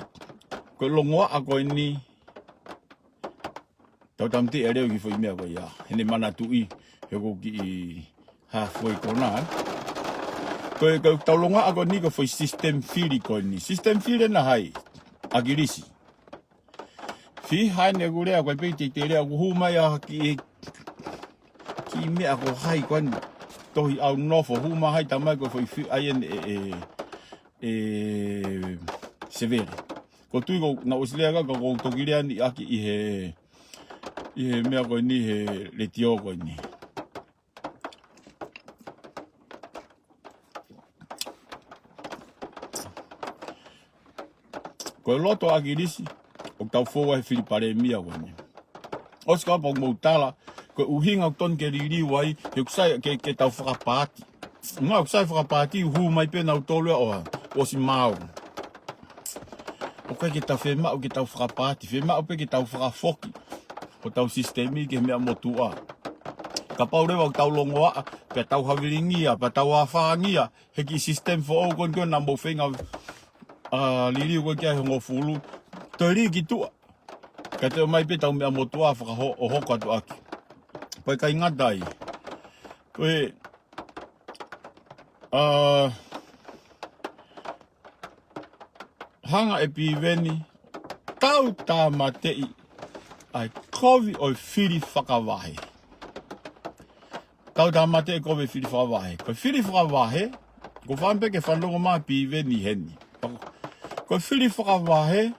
ko e longoaʻa ko eni. Tau tamti e leo ki foʻi meʻa ko ia. Heʻene manatuʻi, he ko e kiʻi halfway kona, ē. Ko e, ko e tau longoaʻa ko eni ko e foʻi system fili ko eni. System fili ʻa hai? ʻAkilisi. Fihai ne kulea ko e pei te te lea ʻoku hū mai ʻa kiʻi, kiʻi meʻa ko hai ko eni. Tohi ʻau nofo hū mai hai tamai ko e foʻi fi ai ʻene ʻe, ʻe, ʻe, sevele. Ko tui ko naʻa ʻosi lea ka, ka ko toki lea ni ʻaki ʻi he, ʻi he meʻa ko eni he letiō ko eni. Ko e loto ʻa ʻAkilisi, ʻoku tau fou ai he fili palēmia ko eni. ʻOsi kapau mou tala, ko e ʻuhinga ʻoku tonu ke liliu ai, he ʻoku sai ke, ke tau fakapaati. Ngā ʻoku sai fakapaati, hū mai pē nautolu ia ʻo ha, ʻosi maau. ʻOku ʻikai ke tau fiemaʻu ke tau fakapaati, fiemaʻu pē ke tau fakafoki. Ko ʻetau sisitemi ki he meʻa motuʻa. Kapau leva ʻoku tau longoaʻa, pea tau havilingia, pea tau afāngia, he kiʻi sisitemi foʻou ko eni ko ē naʻa mou feinga, ʻa, liliu ko ē ki ai he hongofulu. Toe lī ki tuʻa. Ka te ʻomai pē ʻetau meʻa motuʻa fakaho-, ʻo hoko atu ʻaki. Ko e ʻikai ngata ai. Ko e, ʻa, hanga ʻe Piveni, tau tāmateʻi ʻa e kovi ʻo e fili fakavahe. Tau tāmateʻi kovi ʻo e fili fakavahe. Ko e fili fakavahe, ko fāmili pē ke fanongo mai Piveni heni. Ko e fili fakavahe,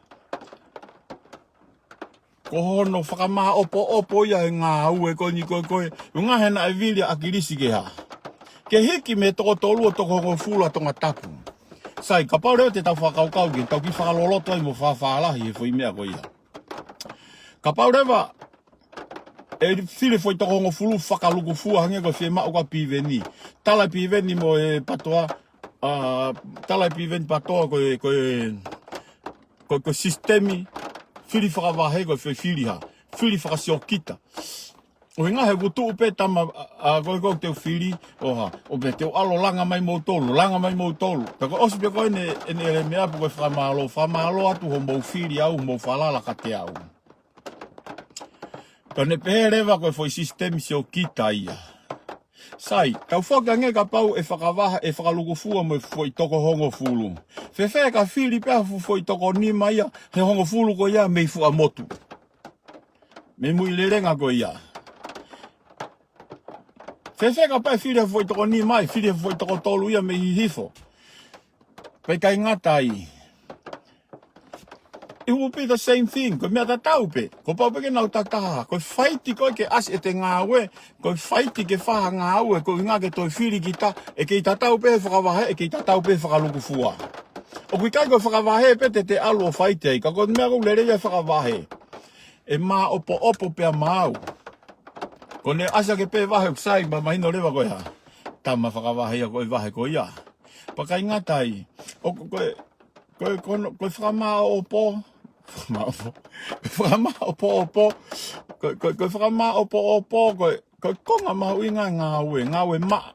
ko hono fakamāʻopoʻopo ia e ngāue ko eni ko e, ko e, ʻuhinga he naʻe vili ʻa ʻAkilisi ke hā. Ke hiki mei he toko tolu ʻo toko hongofulu ʻa Tongatapu. Sai, kapau leva te tau fakakaukau ke tau kiʻi fakaloloto ai mo fāfālahi he foʻi meʻa ko ia. Kapau leva, ʻe fili foʻi toko hongofulu fakalukufua hangē ko e fiemaʻu ko ē ʻa Piveni. Tala ʻe Piveni mo e Patoa, ʻa, tala ʻe Piveni Patoa ko e, ko e, ko e, ko e sisitemi, fili fakavahe ko e fe-, fili hā, fili fakasiokita. ʻUhinga he kuo tuʻu pē tama, ʻa, ʻa, ko e, ko e te u fili, ʻo hā, ʻo pē te u ʻalu langa mai moutolu, langa mai moutolu. Pea ko e ʻosi pē ko ē ʻene, ʻene ʻelemea pē ko e fakamālō, fakamālō atu hoʻomou fili au, hoʻomou falala kiate au. Ka ne pehē leva ko e foʻi sisitemi siokita ia. Sai, tau foki ange kapau ʻe fakavaha, ʻe fakalukufua mo e foʻi toko hongofulu. Fēfē ka fili pē ha fu-, foʻi toko nima ia, he hongofulu ko ia mei Fuaʻamotu. Mei Muilelenga ko ia. Fēfē kapau ʻe fili ha foʻi toko nima ia, fili ha foʻi toko tolu ia mei Hihifo. Pea ʻikai ngata ai. It will be the same thing. Ko e meʻa tatau pē. Kuo pau pē ke nau tataha. Ko e faiti ko ē ke ʻasi ʻete ngāue. Ko e faiti ke fai ha ngāue. Ko e ʻuhinga ke toe fili kita. ʻE kei tatau pē he fakavahe, ʻe kei tatau pē he fakalukufua. ʻOku ʻikai ko e fakavahe pē te te ʻalu ʻo faiti ai. Ka ko e meʻa ʻoku lelei ʻa e fakavahe. ʻE māʻopoʻopo pea maau. Ko ʻene ʻasi hake pē vahe ʻoku sai, mahino leva ko e hā. Tama fakavahe ia ko e vahe ko ia. Pea ʻikai ngata ai. ʻO ko, ko e, ko e, ko hono, ko e fakamāʻopo-, fakamāʻopo-, fakamāʻopoʻopo. Ko e, ko e, ko e fakamāʻopoʻopo, ko e, ko e konga mahuʻinga e ngāue, ngāue maʻa.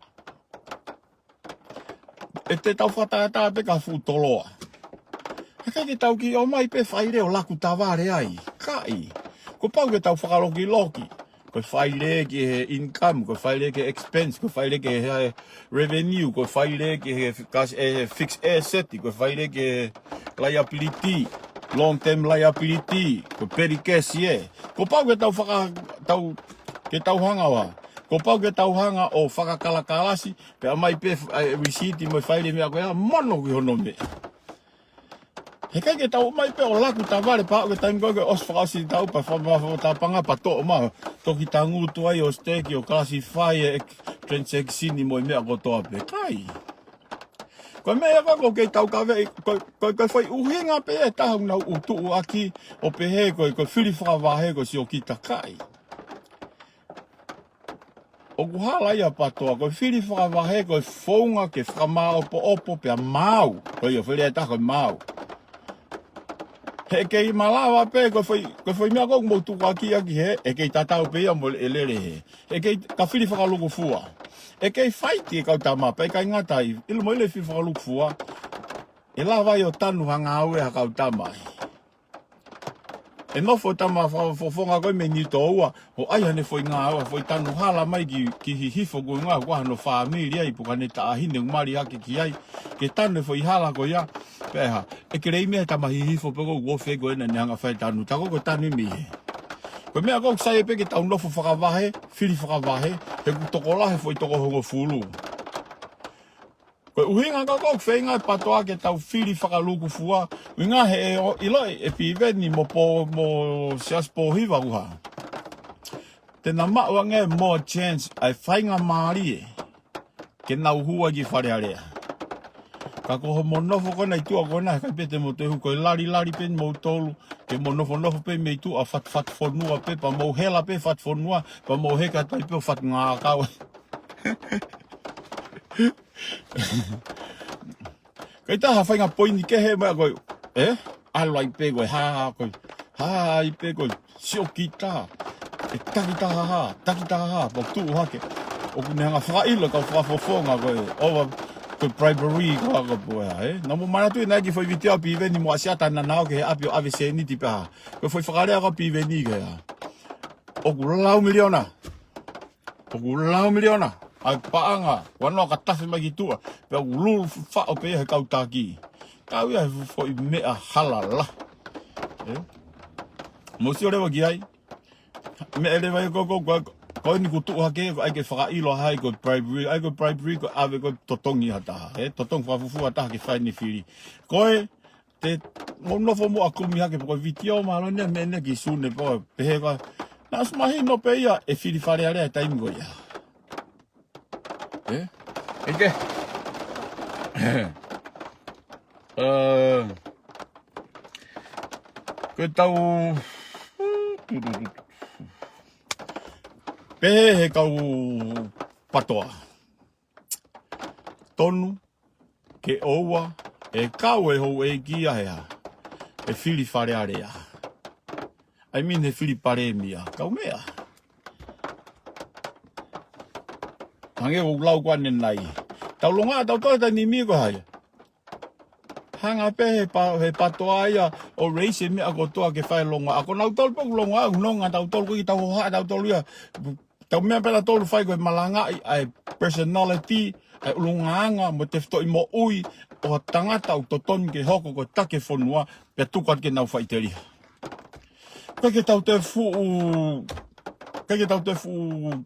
ʻE te tau fakatātā pē ka fuʻu toloa. He ʻikai ke tau kiʻi ʻomai pē faile ʻo laku tavale ai. ʻIkai. Kuo pau ke tau fakalokiloki. Ko e faile ki he income, ko e faile ki he expense, ko e faile ki he, he revenue, ko e faile ki he fi-, kas-, ʻe, fixed asset, ko e faile ki he liability, long term liability, ko e petty cash ē. Kuo pau ke tau faka-, tau, ke tau hanga ʻo, kuo pau ke tau hanga ʻo fakakalakalasi, pea ʻomai pē f-, ʻa e receipt mo e faile meʻa ko ia, mono ki hono meʻa. He ʻikai ke tau ʻomai pē ʻo laku tavale pea ko e taimi ko ē ke ʻosi fakaʻosi tau pea fa-, fa-, fa-, tāpanga pea toʻo mai. Toki tangutu ai ʻo stake ʻo classify e transaction mo e meʻa kotoa pē. ʻIkai. Ko e meʻa ia ko ē ʻoku kei taukaveʻi, ko, ko, ko e foʻi ʻuhinga pē ʻe taha ʻoku nau tuʻu ʻaki ʻo pehē ko e, ko e fili fakavahe ko e siokita, ʻikai. ʻOku hala ia Patoa, ko e fili fakavahe ko e founga ke fakamāʻopoʻopo pea maau. Ko ia, fili ʻe taha ko e maau. He ʻe kei malava pē, ko e foʻi, ko e foʻi meʻa ko ē ʻoku mou tukuakiʻi ʻaki hē, ʻe kei tatau pē ia mo e lele hē. He ʻe kei ka fili fakalukufua. ʻE kei fight e kau tama, pea ʻikai ngata ai, ʻilo mo ʻilo e fili fakalukufua, ʻe lava ai ʻo tanu ha ngāue ha kau tama ai. ʻE nofo tama fakafofonga ko ē mei Niutōua, ʻo ʻai haʻane foʻi ngāue, foʻi tanu hala mai ki, ki Hihifo ko e ngāue, ko hano fāmili ai, pe ko haʻane taʻahine ʻoku mali hake ki ai, ke tanu e foʻi hala ko ia, pea ʻe hā, ʻe kei lei meʻa he tama Hihifo pē ko ē ʻoku ofi ko ē naʻa ne hanga fai tanu, tā ko ē ko e tanu mei hē. Ko e meʻa ko ē ʻoku sai pē ke tau nofo fakavahe, fili fakavahe, he ʻoku tokolahi e foʻi toko hongofulu. Ko e ʻuhinga ko ē ʻoku feinga e PATOA ke tau fili fakalukufua, ʻuhinga he ʻe ʻo, ʻiloʻi ʻe Piveni mo Pō, mo Siaosi Pōhiva ʻuha. Te na maʻu ange more chance ʻa e faingamālie ke nau hū ai ki Fale Alea. Ka ko hoʻomo nofo ko ena ʻi tuʻa ko ena he ʻikai pē te mo toe hū, ko e lali lali pē moutolu, ke mo nofonofo pē mei tuʻa Fatu, Fatu Fonua pē, pea mou hela pē Fatu Fonua, pea mou heka tai pē ʻo Fatu Ngākau. Kae ʻi ai ha faʻahinga poini kehe mai ko ē, ē? ʻAlu ai pē ko ē, hā, ko ē, hā ai pē ko ē, siokita. ʻE takitaha hā, takitaha hā, pea tuʻu hake. ʻOku ne hanga fakaʻilo e kau fakafofonga ko ē, ʻoua ko e bribery ko ē ko ē pē ē, ē? Naʻa mo manatu ʻi he kiʻi foʻi vitiō ʻa Piveni mo ʻAsiata naʻa nau ō ki he ʻapi ʻo ʻave sēniti pē hā. Ko e foʻi fakalea ko ē ʻa Piveni ko ē hā. ʻOku lau miliona. ʻOku lau miliona ʻa e paʻanga, ʻoua naʻa ka tafe mai ki tuʻa, pea ʻoku lulu faʻo pē ia he kau taki. Kau ia he foʻi meʻa hala lahi. Ē? Mou sio leva ki ai. Meʻa leva ia ko, ko, ko, ko eni kuo tuʻu hake, ʻai ke fakaʻilo hai ko e bribery, ʻai ko e bribery ko e ʻave ko e totongi ha taha, ē? Totongi fakafufū ha taha ke fai ʻene fili. Ko e, te, mou nofo muʻa ʻo kumi hake pē ko e vitiō mālō eni mei ʻene ki Sune pē, pehē ko ē. Naʻe ʻosi mahino pē ia ʻe fili Fale Alea he taimi ko ia. Ē? ʻIkai ke. Ē, ko e tau. Pehē he kau PATOA. Tonu ke ʻoua ʻe kau e houʻeiki ia he hā. ʻE fili Fale Alea. I mean, he fili Palēmia. Kau meʻa. Hangē ko ʻeku lau ko ē ʻanenai. Tau longoaʻa tautolu he taimi ni ko hai. Hanga pē he pa-, he PATOA ia ʻo raise e meʻa kotoa ke fai e longoaʻa. Ko nautolu pē ʻoku longoaʻa, ʻoku nonga tautolu, ʻoku ʻikai ke tau hohaʻa tautolu ia. Tau meʻa pē tautolu fai ko e malangaʻi ʻa e personality, ʻa e ʻulungaanga mo e tefitoʻi moʻui ʻo ha tangata ʻoku totonu ke hoko ko e taki e fonua, pea tuku atu ke nau faʻiteliha. ʻIkai ke tau toe fuʻu, ʻikai ke tau toe fuʻu,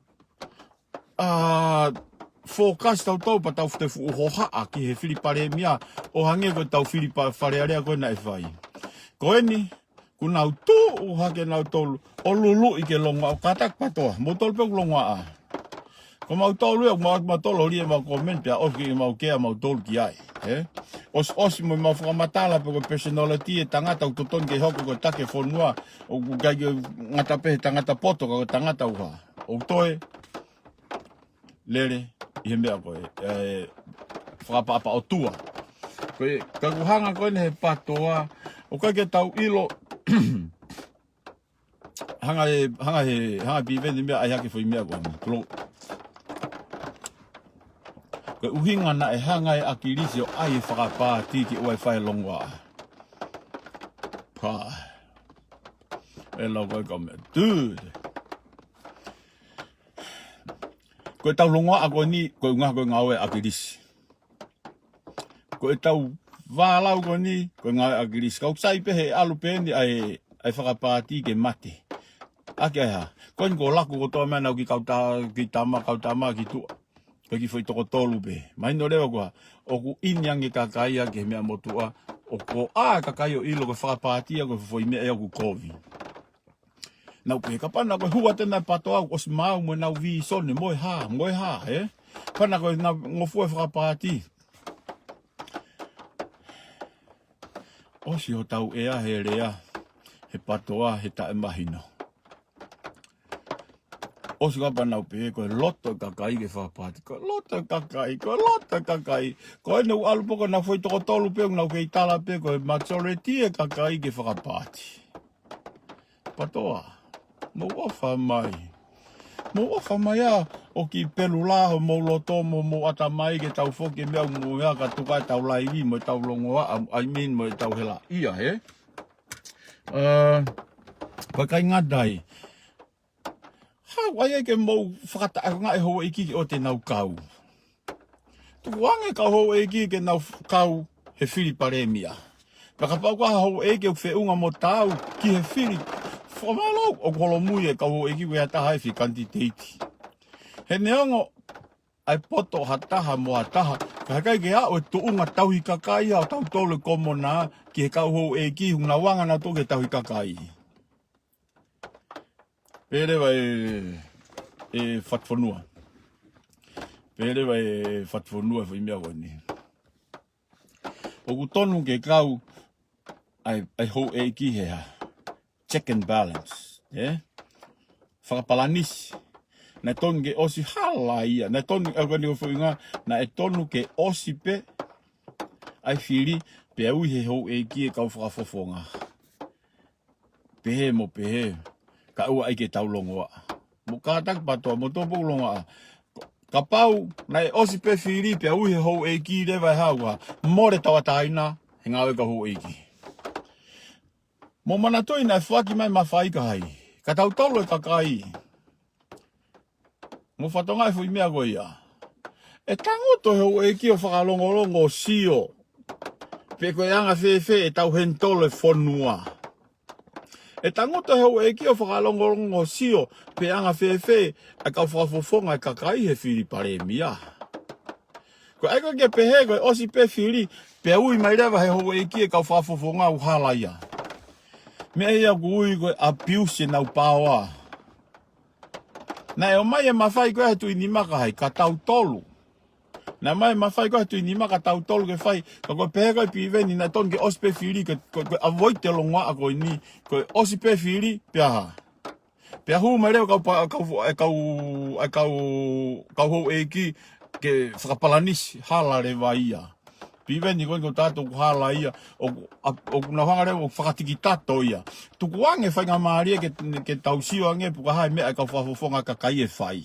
ā, focus tautolu pea tau toe fuʻu hohaʻa ki he fili Palēmia ʻo hangē ko e tau fili pa-, Fale Alea ko ē naʻe fai. Ko eni, kuo nau tuʻu hake nautolu ʻo luluʻi ke longoaʻa, kātaki PATOA, moutolu pē ʻoku longoaʻa. Ko mautolu ia, mau, mautolu ʻo lie mau comment pea ʻosi ke mau kea mautolu ki ai, ē? ʻOsiʻosi mo mau fakamatala pē ko e personality e tangata ʻoku totonu ke hoko ko e taki e fonua, ʻoku ʻikai ke ngata pē he tangata poto ka ko e tangata ʻuha. ʻOku toe lele ʻi he meʻa ko ē, ē, fakaʻapaʻapa ʻOtua. Ko e, ka ʻoku hanga ko eni he PATOA, ʻoku ʻikai ke tau ʻilo, hanga ʻe, hanga ʻe, hanga ʻe Piveni meʻa ʻai hake foʻi meʻa ko eni. Tulo. Ko e ʻuhinga naʻe hanga ʻe ʻAkilisi ʻo ʻai e fakapāti ke ʻoua ʻe fai e longoaʻa. Pā. ʻE lau ko e kau meʻa. Dude. Ko e tau longoaʻa ko eni, ko e ʻuhinga ko e ngāue ʻa ʻAkilisi. Ko e tau vālau ko eni, ko e ngāue ʻa ʻAkilisi. Ka ʻoku sai pē he ʻalu pē eni ʻa e, ʻa e fakapāti ke mate. ʻAki ʻa e hā. Ko eni ko e laku kotoa mai naʻa nau kiʻi kau ta-, kiʻi tama, kau tama ki tuʻa. Ko e kiʻi foʻi toko tolu pē. Mahino leva ko e hā. ʻOku ʻi ai ange e kakai ia ki he meʻa motuʻa. ʻOku ʻā e kakai ʻo ʻilo ko e fakapāti ia ko e foʻi meʻa ia ʻoku kovi. Nau pehē kapau naʻe hū atu ʻena e PATOA ʻoku ʻosi maau mo ʻenau vīsone mo e hā, mo e hā, ē? Kapau naʻe ngofua e fakapāti. ʻOsi hotau ʻea he lea, he PATOA, he taʻemahino. ʻOsi kapau naʻa nau pehē ko e loto e kakai ke fakapāti. Ko e loto e kakai, ko e loto e kakai. Ko eni ʻoku ʻalu pē ko ʻenau foʻi toko tolu pē ʻoku nau kei tala pē ko e majority e kakai ke fakapāti. PATOA, mou ʻofa mai. Mou ʻofa mai ā ʻo ki pelula homou loto mo homou ʻatamai ke tau foki e meʻa ʻoku mou ʻi ai ka tuku ʻetau laivi mo ʻetau longoaʻa, I mean mo ʻetau helaʻia, hē? Ē, pea ʻikai ngata ai. Haʻu ai ke mou fakataʻeʻaongaʻi e houʻeiki ʻoua te nau kau. Tukuange kau houʻeiki ke nau f-, kau he fili palēmia. Pea kapau ko ha houʻeiki ʻoku feʻunga mo taau ki he fili, fakamālō, ʻoku holomui e kau houʻeiki ʻoku ʻi ai ha taha ʻe fili kanititeiti. He neongo ʻa e poto ha taha mo ha taha, ka heʻikai ke aʻu e tuʻunga tauhi kakai ʻa tautolu e Komona ki he kau houʻeiki, ʻoku nau anga nautolu ki he tauhi kakai. Pehē leva e, e Fatufonua. Pehē leva e Fatufonua e foʻi meʻa ko eni. ʻOku tonu ke kau ʻa e, ʻa e houʻeiki he hā? Check and balance, ē? Fakapalanisi. Naʻe tonu ke ʻosi hala ia. Naʻe tonu, ʻa ko eni ʻo foʻi ngā, naʻe tonu ke ʻosi pē ʻa e fili, pea ui he houʻeiki e kau fakafofonga. Pehē mo pehē, kae ʻoua ʻai ke tau longoaʻa. Mo kātaki PATOA, mo tō pō longoaʻa. Kapau naʻe ʻosi pē fili pea ui he houʻeiki leva e hā, ʻoua, mole tauʻatāina he ngāue ʻa e kau houʻeiki. Mou manatuʻi naʻe foaki mai mafai ka hai. Ka tautolu e kakai. Mou fakatokangaʻi e foʻi meʻa ko ia. ʻE tangutu e houʻeiki ʻo fakalongolongo ʻo sio pe ko e anga fēfē ʻetau handle e fonua. ʻE tangutu e houʻeiki ʻo fakalongolongo ʻo sio pe anga fēfē e kau fakafofonga e kakai he fili palēmia. Ko e ʻai ko ē ke pehē ko e ʻosi pē fili, pea ui mai leva he houʻeiki e kau fakafofonga, ʻoku hala ia. Meʻa ia ʻoku ui ko e abuse ʻenau power. Naʻe ʻomai e mafai ko ē he Tuʻi Nima ka hai, ka tautolu. Naʻe ʻomai e mafai ko ē he Tuʻi Nima ka tautolu ke fai, ka ko e pehē ko ē Piveni naʻe tonu ke ʻosi pē fili, ko e, ko e, ko e avoid e longoaʻa ko eni, ko e ʻosi pē fili, pea hā. Pea hū mai leva kau pa-, kau fo-, e kau, e kau, kau houʻeiki ke fakapalanisi, hala leva ia. Piveni ko eni ko e tato ʻoku hala ia, ʻoku, ʻa, ʻoku nau hanga leva ʻo fakatikitato ia. Tukuange faingamālie ke, ke tau sio ange pe ko e hā e meʻa e kau fakafofonga kakai ʻe fai.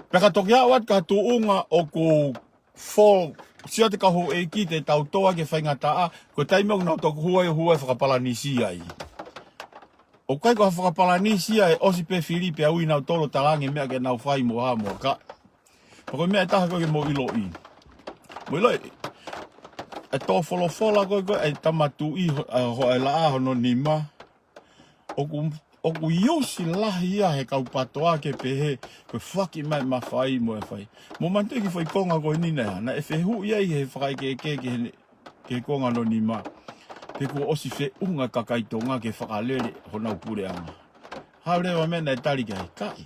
Pea ka toki aʻu atu ki ha tuʻunga ʻoku fo-, sio atu e kau houʻeiki te tau tō ai ki he faingataʻa, ko e taimi ʻoku nau toki hū ai ʻo hū ai ʻo fakapalanisi ai. ʻOku ʻikai ko ha fakapalanisi ia ʻe ʻosi pē fili pea ui nautolu ʻo talaange e meʻa ke nau fai mo ha mo ka. Pea ko e meʻa ʻe taha ko ē ke mou ʻiloʻi. Mou ʻiloʻi, e tō folofola ko ē ko ē, e Tama Tuʻi ho-, ʻa, ho-, e laʻā hono nima. ʻOku, ʻoku ʻi ʻosi lahi ia he kau PATOA ke pehē, ko e foaki mai e mafai mo e fai. Mou manatuʻi e kiʻi foʻi konga ko eni naʻe, naʻe fehuʻi ai he fakaʻekeʻeke ki he, ki he konga hono nima. Pe kuo ʻosi feʻunga e kakai Tonga ke fakalele honau puleʻanga. Haʻu leva e meʻa naʻe tali ki ai, ʻikai.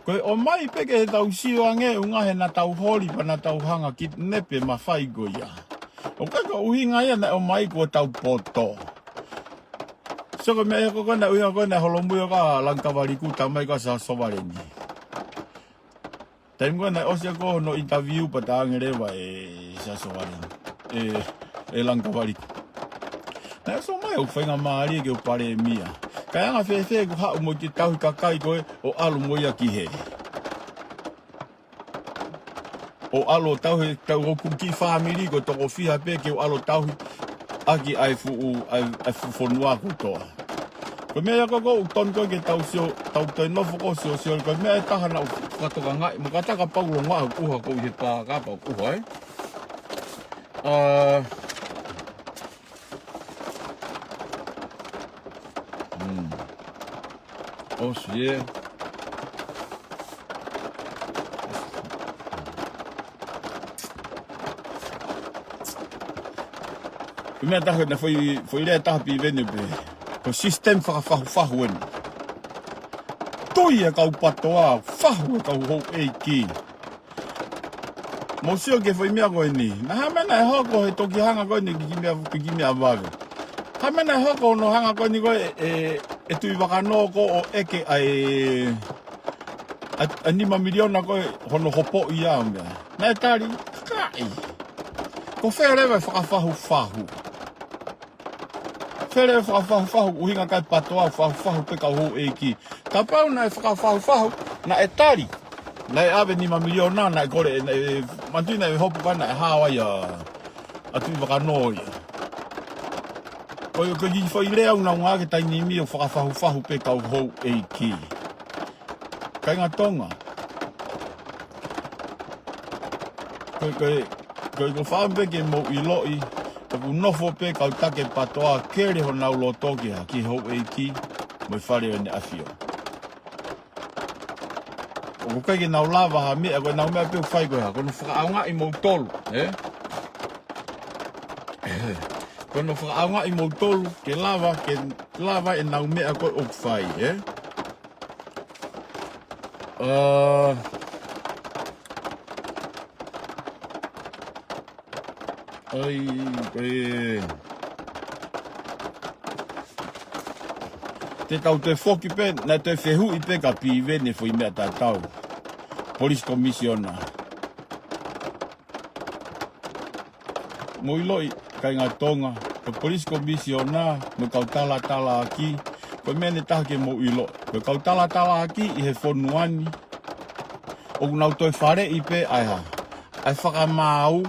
Ko e ʻomai pē ke tau sio ange ʻuhinga he naʻa tau holi pea naʻa tau hanga ki nepe mafai ko ia. ʻOku ʻikai ko e ʻuhinga ia naʻe ʻomai kuo tau poto. Sio ko e meʻa ia ko ē naʻe ʻuhinga ko ē naʻe holomui ʻa Langikavaliku, tamai ko ē ʻa Siaosi Sovaleni. Taimi ko ē naʻe ʻosi ʻa ko ē hono interview pea talaange leva ʻe Siaosi Sovaleni, ʻe, ʻe Langikavaliku, naʻe ʻosi ʻomai ʻoku faingamālie ke u palēmia. Kae anga fēfē ʻeku haʻu mo e kiʻi tauhi kakai ko ē ʻo ʻalu mo ia ki hē. ʻO ʻalu ʻo tauhi, tauhi hoku kiʻi fāmili ko e toko fiha pē ke u ʻalu ʻo tauhi ʻaki ʻa e fuʻu, ʻa e, ʻa e fuʻu fonua kotoa. Ko e meʻa ia ko ē ʻoku tonu ko ē ke tau sio, tau toe nofo ko ē ʻo sio, sio, ko e meʻa ʻe taha naʻa ku fakatokangaʻi, mo ka taka pau longoaʻa ʻoku ʻuha ko ē he pā kapa ʻoku ʻuha, ē. ʻA, hmm. ʻOsi, ē. Ko e meʻa ʻe taha naʻe foʻi, foʻi lea ʻe taha Piveni pē. Ko e system fakafahufahu eni. Tui e kau PATOA, fahu e kau houʻeiki. Mou sio ki he foʻi meʻa ko eni. Naʻa ha meʻa naʻe hoko he toki hanga ko eni ki he kiʻi meʻa, ki he kiʻi meʻa vave. Ha meʻa naʻe hoko hono hanga ko eni ko ē, ʻe, ʻe Tuʻivakanō ko ē ʻo ʻeke ʻa e, ʻa, ʻa e nima miliona ko ē hono hopoʻi ʻa e meʻa. Naʻe tali, ʻikai. Ko fē leva e fakafahufahu. Pele fakafahufahu, ʻuhinga kae PATOA, fahufahu pē kau houʻeiki. Kapau naʻe fakafahufahu, naʻe tali. Naʻe ʻave nima miliona, naʻe kole, naʻe, manatuʻi naʻe hopo ka naʻe hao ai ʻa, ʻa Tuʻivakanō ia. Ko, ko e kiʻi foʻi lea ʻoku nau ngāueʻaki he taimi ni ʻo fakafahufahu pē kau houʻeiki. Kāinga Tonga. Ko, ko, ko, ko e fakaʻamu pē ke mou ʻiloʻi, ʻoku nofo pē kau taki PATOA kele honau loto ki ha, ki he houʻeiki, mo e Fale ʻo ʻEne ʻAfio. ʻOku ʻikai ke nau lava ha meʻa, ko ʻenau meʻa pē ʻoku fai ko e hā, ko hono fakaʻaongaʻi moutolu, ē? Ko hono fakaʻaongaʻi moutolu, ke lava, ke lava ʻenau meʻa ko ē ʻoku fai, ē? ʻĀ, ʻai, ʻe. Te tau toe foki pē, naʻe toe fehuʻi pē kia Piveni e foʻi meʻa tatau. Police Commissioner. Mou ʻiloʻi, kāinga Tonga, ko e Police Commissioner, mo e kau talatalaaki, ko e meʻa ʻe taha ke mou ʻilo. Ko e kau talatalaaki ʻi he fonua ni, ʻoku nau toe faleʻi pē ʻa e hā, ʻa e fakamaau.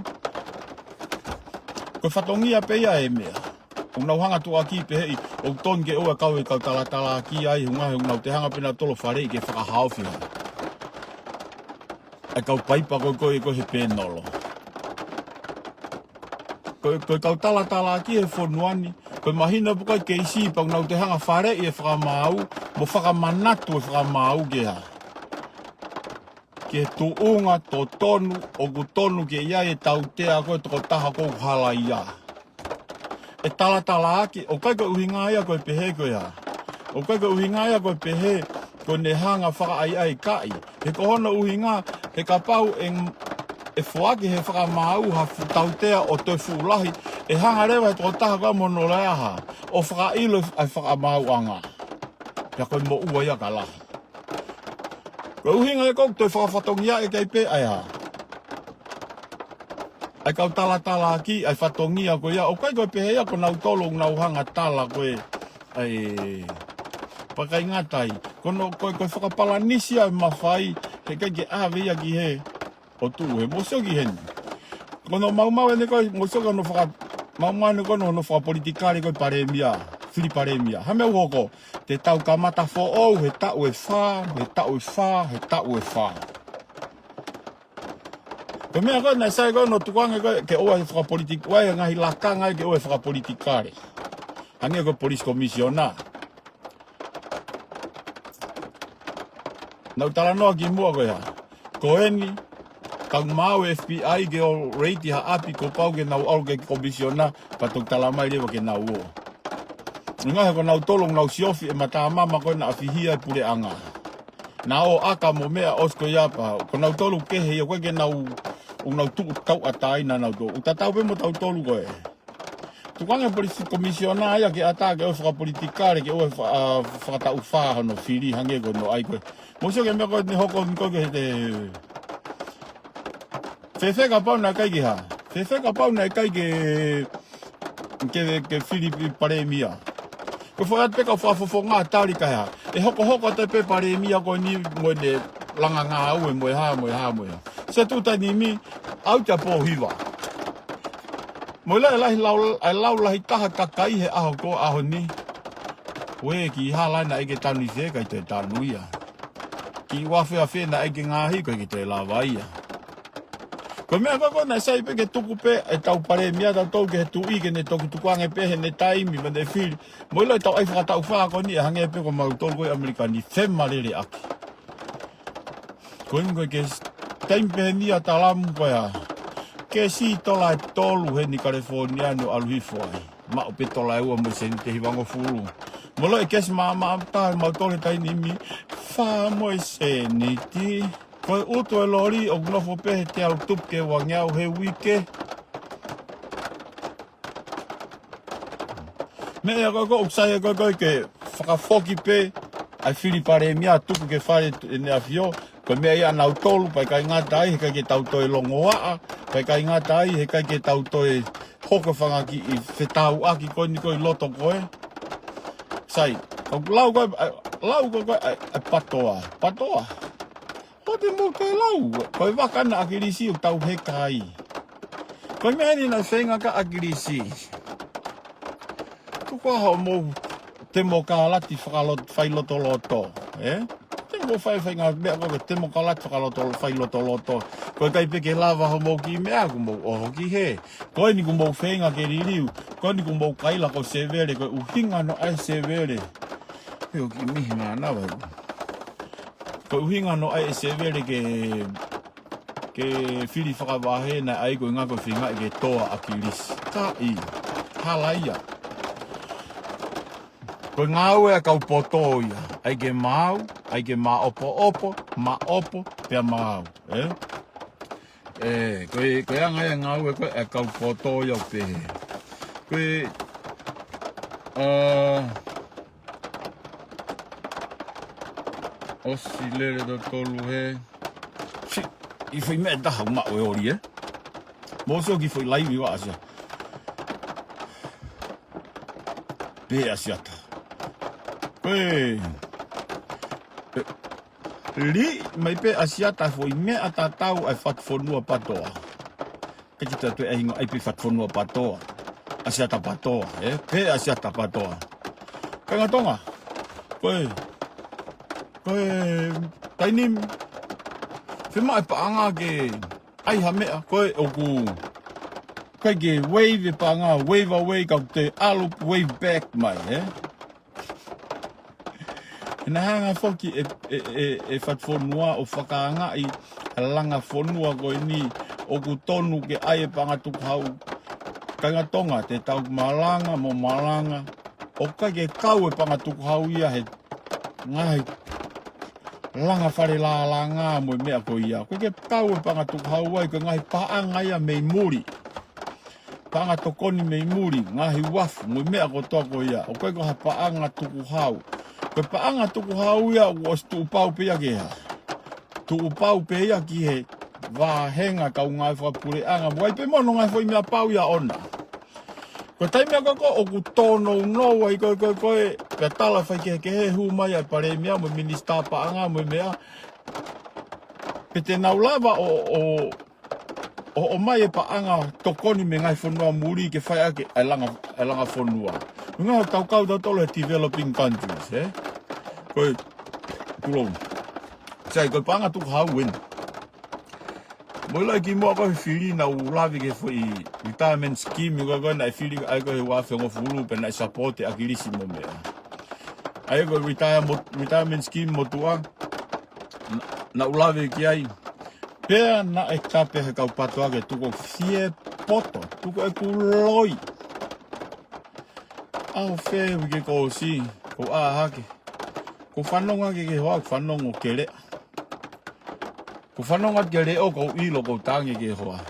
Ko e fatongia pē ia e meʻa. ʻOku nau hanga tuʻaki pē heʻi, ʻoku tonu ke ʻoua kau e kau talatalaaki ai, hunga he ʻoku nau toe hanga pē nautolu ʻo faleʻi ke fakahaofi hā. ʻA e kau paipa ko ē ko ē ko ē he pēnolo. Ko, ko e kau talatalaaki he fonua ni, ko e mahino pē ko e keisi pea ʻoku nau toe hanga faleʻi e fakamaau, mo fakamanatu e fakamaau ke hā. Ke tuʻunga totonu, ʻoku tonu ke ʻi ai e tautea ko e tokotaha ko ē ʻoku halaia. ʻE talatalaaki, ʻoku ʻikai ko e ʻuhinga ia ko e pehē ko e hā. ʻOku ʻikai ko e ʻuhinga ia ko e pehē, ko ʻene hanga fakaʻaiʻaikaʻi. He ko hono ʻuhinga, he kapau ʻe, ʻe foaki he fakamaau ha fu-, tautea ʻo toe fuʻu lahi, ʻe hanga leva he tokotaha ko ē mo hono lea hā, ʻo fakaʻilo ʻa e fakamaauʻanga. Pea ko e moʻua ia ka lahi. Ko e ʻuhinga ia ʻoku toe fakafatongiaʻi ʻe ʻikai pē ʻa e hā. ʻA e kau talatalaaki, ʻa e fatongia ko ia, ʻoku ʻikai ko e pehē ia ko nautolu ʻoku nau hanga tala ko e, ʻa e, pea ʻikai ngata ai. Ko hono, ko e, ko e fakapalanisi ʻa e mafai, he ʻikai ke ʻave ia ki hē, ʻo tuʻu hē, mou sio ki heni. Ko hono maumau ʻeni ko ē, mou sio ki hono faka-, maumau ʻeni ko ē hono fakapolitikale ko e palēmia, fili palēmia. Hā e meʻa ʻoku hoko, te tau kamata foʻou, he taʻu ʻe fā, he taʻu ʻe fā, he taʻu ʻe fā. Ko e meʻa ko ē naʻe sai ko ē hono tukuange ko ē, ke ʻoua ʻe fakapolitik-, ʻoua ʻe ngaahi lakanga ke ʻoua ʻe fakapolitikale. Hangē ko e Police Commissioner. Naʻa ku talanoa kimuʻa ko e hā. Ko eni, ka ʻoku maau e F B I ke ō reiti ha ʻapi kuo pau ke nau ʻalu ki he Commissioner, pea toki talamai leva ke nau ō. ʻUhinga he ko nautolu ʻoku nau siofi e matamama ko ē naʻa fihia e puleʻanga. Naʻa ō ʻaka mo meʻa ʻosi ko ia pea, ko nautolu kehe ia ko ē ke nau, ʻoku nau tuʻu tauʻatāina nautolu. ʻOku tatau pē mo tautolu ko ē. Tukuange Police Commissioner ia ke ʻatā ke ʻoua ʻe fakapolitikale, ke ʻoua ʻe fa-, ʻa, fakataʻu fā hono fili hangē ko hono ʻai ko ē. Mou sio ki he meʻa ko eni hoko ni ko ē ke he te. Fēfē kapau naʻe ʻikai ke hā. Fēfē kapau naʻe ʻikai ke, ke, ke fili palēmia. Ko e foʻi atu pē kau fakafofonga tali ka hā. ʻE hokohoko atu pē palēmia ko eni mo ʻene langa ngāue mo e hā, mo e hā, mo e hā. Sai tuʻu taimi ni, ʻalu ki he pō hiva. Mou ʻilo e lahi lau, e lau lahi taha kakai he ʻaho ko ē ʻaho ni. Uē, kiʻi hala naʻe ʻikai ke tanu ʻi fē, ʻikai toe tanu ia. Kiʻi uafeafe naʻe ʻikai ke ngaahi, ʻikai ke toe lava ia. Ko e meʻa ko ē ko ē naʻe sai pē ke tuku pē ʻetau palēmia, tautolu ki he tuʻi ke ne toki tukuange pē heʻene taimi mo ʻene fili. Mou ʻilo ʻetau ʻai fakataʻu fā ko eni ʻe hangē pē ko mautolu ko ē ʻi ʻAmelika ni femaleleʻaki. Ko eni ko e kesi, taimi pē eni ʻa Talamu ko ia. Kesi tola ʻe tolu heni California ni ʻo ʻalu hifo ai. Maʻu pē tola ʻe ua mo e seniti ʻe hivangofulu. Mou ʻilo e kesi maʻamaʻa taha mautolu he taimi ni, fā mo e seniti. Ko e ʻutu e loli ʻoku nofo pē he teau tupu ki he uangeau he uike. Meʻa ia ko ē ʻoku sai ko ē ke fakafoki pē ʻa e fili palēmia tuku ki he Fale ʻEne ʻAfio, ko e meʻa ia ʻanautolu, pea ʻikai ngata ai, he ʻikai ke tau toe longoaʻa, pea ʻikai ngata ai, he ʻikai ke tau toe hoko e fanga kiʻi fetāuaki ko eni ko ē ʻi loto ko ē. Sai, kau lau ko ē, ʻa, lau ko ē, ko ē, ʻa, ʻa patoa, patoa. ʻOua te mou toe lau, ko e vaka ʻa ʻAkilisi ʻoku tau heka ai. Ko e meʻa eni naʻe feinga ki ai ʻAkilisi. Tuku ā hoʻomou temokalati fakalot-, failotoloto, ē? Te mou fai, fai ngā meʻa ko ē temokalati fakalotolo-, failotoloto. Ko e ʻikai pē ke lava hoʻomou kiʻi meʻa kuo mou ʻoho ki hē. Ko eni kuo mou feinga ke liliu. Ko eni kuo mou kaila ko Sevele, ko e ʻuhinga hono ʻai Sevele. Pea u kiʻi mihi mānava. Ko e ʻuhinga hono ʻai Sevele ke, ke fili fakavahe naʻe ʻai ko e ngako feinga ke toa ʻAkilisi. Ka ʻi, hala ia. Ko e ngāue ʻa e kau poto ia. ʻAi ke maau, ʻai ke maʻopoʻopo, maʻopo, pea maau. Ē? Ē, ko e, ko e anga ia e ngāue ko ē ʻa e kau poto ia ʻo pehē. Ko e, ā, ʻosi lele totolu hē. Siʻi, ʻi fai meʻa ʻe taha ʻoku maʻu e oli, ē? Mou sio ki fai laivi ʻa ʻAsiata. Pē ʻAsiata. Ko e, ē, lī, mai pē ʻAsiata foʻi meʻa tatau ʻa e fatu fonua patoa. Ka kita toe ʻai hingoa ai pē fatu fonua patoa. ʻAsiata patoa, ē? Pē ʻAsiata patoa. Kāinga Tonga. Ko e, ko e, taimi ni, fiemaʻu e paʻanga ke ʻai ha meʻa, ko e ʻoku, ko e ke wave e paʻanga, wave away, ka te ʻalu wave back mai, ē? He naʻe hanga foki e, e, e, e fatu fonua ʻo fakaangaʻi e langa fonua ko eni ʻoku tonu ke ʻai e paʻanga tukuhau. Kāinga Tonga, te tau malanga mo malanga, ʻoku ʻikai ke kau e paʻanga tukuhau ia he ngaahi langa fale lālanga mo e meʻa ko ia. ʻOku ʻikai ke kau e paʻanga tukuhau ai, ko e ngaahi paʻanga ia mei muli. Paʻanga tokoni mei muli, ngaahi uafu, mo e meʻa kotoa ko ia. ʻOku ʻikai ko ha paʻanga tukuhau. Ko e paʻanga tukuhau ia, ʻoku ʻosi tuʻu pau pē ia ke hā. Tuʻu pau pē ia ki he vāhenga kau ngāue fakapuleʻanga. Mo ʻai pē mo hono ngaahi foʻi meʻa pau ia ʻoʻona. Ko e taimi ko ē ʻoku tōnounou ai ko ē, ko ē, ko ē, pea tala faikehekehe hū mai ʻa e palēmia mo e minisitā paʻanga mo e meʻa. Pe te nau lava ʻo, ʻo, ʻo, ʻomai e paʻanga tokoni mei he ngaahi fonua muli ke fai ʻaki e langa, e langa fonua. Mo e ngaahi tau kau tautolu he developing countries, ē? Ko e, tulou. Sai, ko e paʻanga tukuhau eni. Mo e lahi kimuʻa ko e fili naʻa ku lave ki he foʻi retirement scheme ko ē, ko ē naʻe fili ai ko e ua afe hongofulu pea naʻe support ʻe ʻAkilisi mo e meʻa. ʻA ia ko e retire mo-, retirement scheme motuʻa, na-, naʻa ku lave ki ai. Pea naʻe kape he kau patoa ke tuku ʻeku fie poto, tuku ʻeku loi. ʻAho fē uike kuo ʻosi, ko e ʻā hake. Ko e fanongo hake ki he hoa, ko e fanongo ke leʻa. Ko e fanongo atu ki he leʻo, ko e ʻilo ko e tangi ki he hoa.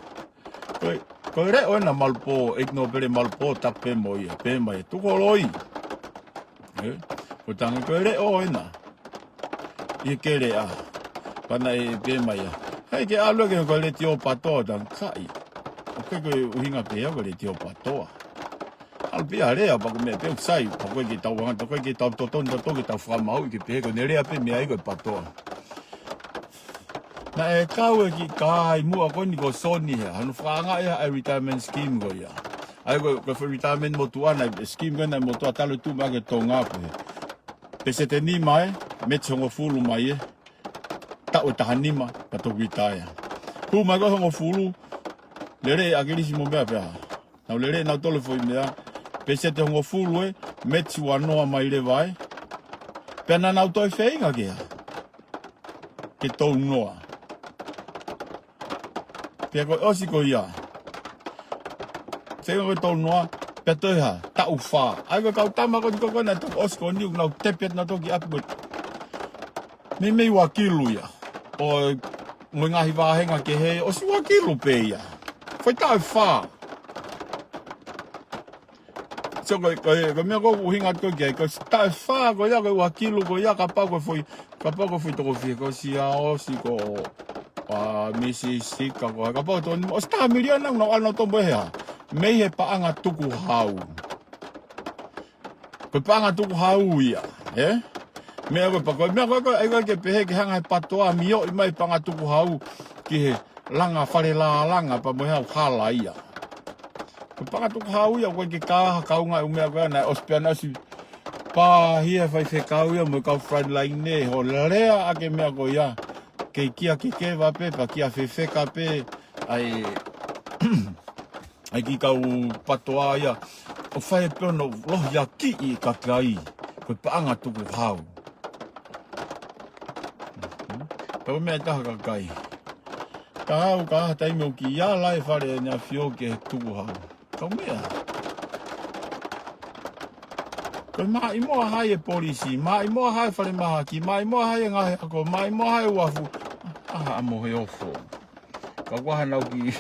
Ko e, ko e leʻo ena Malupō, ʻEiki Nōpele Malupō, tapu pē mo ia, pehē mai, tuku ho loi. Ē? Ko e tangi ko e leʻo ena. ʻI he ke leʻa. Pea naʻe pehē mai ia. Hei ke ʻalu ke ko e letiō patoa tangi kaʻi. ʻOku ʻikai ko e ʻuhinga pē ia ko e letiō patoa. ʻAlu pē ia lea, pea ko e meʻa pē ʻoku sai, pea ko e ke tau anga, pea ko e ke tau totonu, totonu ke tau fakamāuʻi ke pehē, ko ʻene lea pē meʻa ia ko e patoa. Naʻe kau e kiʻi kai muʻa ko eni ko Soni hē, hono fakaangaʻi ʻa e retirement scheme ko ia. ʻA ia ko e, ko e foʻi retirement motuʻa naʻe scheme ko ē naʻe motuʻa talu e tuʻu mai ki Tonga pē. Peseti ʻe nima ē, mētisi hongofulu mai ē. Taʻu ʻe taha nima, pea toki retire. Hū mai ko e hongofulu, lele ʻe ʻAkilisi mo e meʻa pea. Nau lele nautolu e foʻi meʻa, peseti ʻe hongofulu ē, mētisi ua noa mai leva ē. Pea naʻa nau toe feinga ke hā. Ke tolu noa. Pea ko e ʻosi ko ia. Feinga ko e tolu noa, pea toe hā, taʻu fā. ʻA ia ko e kau tama ko eni ko ē naʻe toki ʻosi ko eni ʻoku nau tepi atu nautolu ki ʻapi ko ē. Meimei ua kilu ia. ʻO, mo e ngaahi vāhenga kehe, ʻosi ua kilu pē ia. Foʻi taʻu ʻe fā. So, ko e, ko e, ko e meʻa ko ē ʻoku ʻuhinga atu ko ē ki ai, ko e taʻu ʻe fā ko ia, ko e ua kilu ko ia, kapau ko e foʻi, kapau ko e foʻi toko fiha, ko e sia ʻosi ko, ā, misi sika ko, kapau toko nima, ʻosi taha miliona naʻa nau ʻalu nautolu mo e hā. Mei he paʻanga tukuhau. Ko e paʻanga tukuhau ia, ē? Meʻa ko ē pea ko e, meʻa ko ē, ko e, ʻai ko ē ke pehē ke hanga he PATOA mioʻi mai paʻanga tukuhau ki he langa fale lālanga pea mo e hau hala ia. Ko e paʻanga tukuhau ia, ko e ke kaha kaunga e ʻū meʻa ko ē naʻe ʻosi pea naʻe ʻosi pāhia faifekau ia mo e kau frontline ne hoʻo lea ʻaki e meʻa ko ia. Kei kia kekeva pē, pea kia fefeka pē, ʻai, ʻai ki kau PATOA ia, ʻo fai pē ʻo lohiakiʻi e kakai, ko e paʻanga tukuhau. Pea ko e meʻa ʻe taha kakai. Ka au ka ha taimi ʻoku kiʻi ala e fale ʻEne ʻAfio ki he tukuhau. Kau meʻa. Ko e maʻimoa hai e polisi, maʻimoa hai e falemahaki, maʻimoa hai e ngaahi ako, maʻimoa hai e uafu. ʻAha amo he ofo. Ka ʻoku ʻaha nau ki,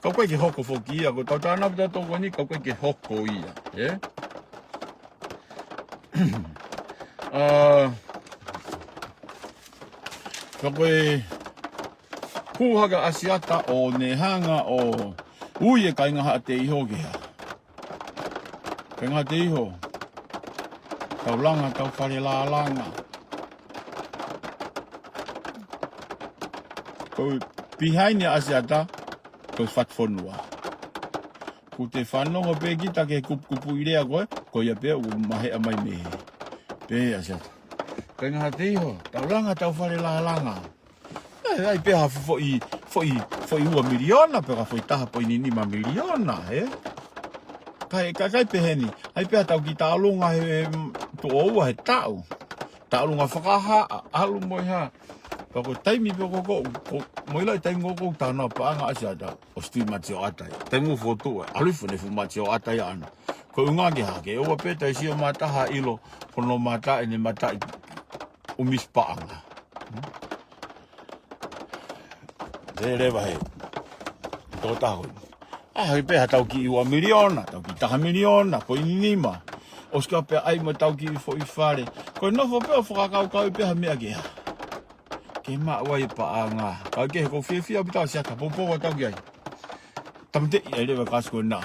ka ʻoku ʻikai ke hoko foki ia, ko e tau tānaki tautolu ko eni, ka ʻoku ʻikai ke hoko ia, ē? ʻA, ka ko e hū hake ʻa ʻAsiata ʻo ne hanga ʻo ui e kāinga Haʻateiho ke hā. Kāinga Haʻateiho, tau langa, tau fale lālanga. Ko e behind ʻa ʻAsiata, ko e fatu fonua. Kuo te fanongo pē kita ki he kupukupuʻi lea ko ē, ko ia pē ʻoku maheʻa mai mei hē. Pehē ʻa ʻAsiata. Kāinga Haʻateiho, tau langa, tau fale lālanga. ʻE, ʻai pē ha foʻi, foʻi, foʻi ua miliona, pe ko ha foʻi taha poini nima miliona, ē? Kae, kae, kae pehē ni, ʻai pē ha tau kiʻi taʻalunga he, he, tuʻo ua he taʻu. Taʻalunga fakahā, ʻalu mo e hā. Pea ko e taimi pē ko ē, ko, ko, mo ila e taimi ko ē, ko e tana paʻanga ʻa ʻAsiata. ʻOsi tui mate ʻo ʻatai. Taimi ʻoku fotu ē, ʻalu hifo ne fuʻu mate ʻo ʻatai ʻana. Ko e ʻuhinga ke hā ke, ʻoua pē tai sio mataʻi ha ʻilo, ko hono mataʻi ʻene mataʻi ʻumisi paʻanga. Te leva he. Tō taho. ʻA, ʻai pē ha tau kiʻi ua miliona, tau kiʻi taha miliona, poini nima. ʻOsi ka pea ʻai mo tau kiʻi foʻi fale. Ko e nofo pē ʻo fakakaukau pē ha meʻa ke hā. Ke maʻu ai e paʻanga. Ka ke he ko e fiefia pē tau ʻAsiata poupou ʻa tau ki ai. Tāmateʻi ai leva kasi ko ena.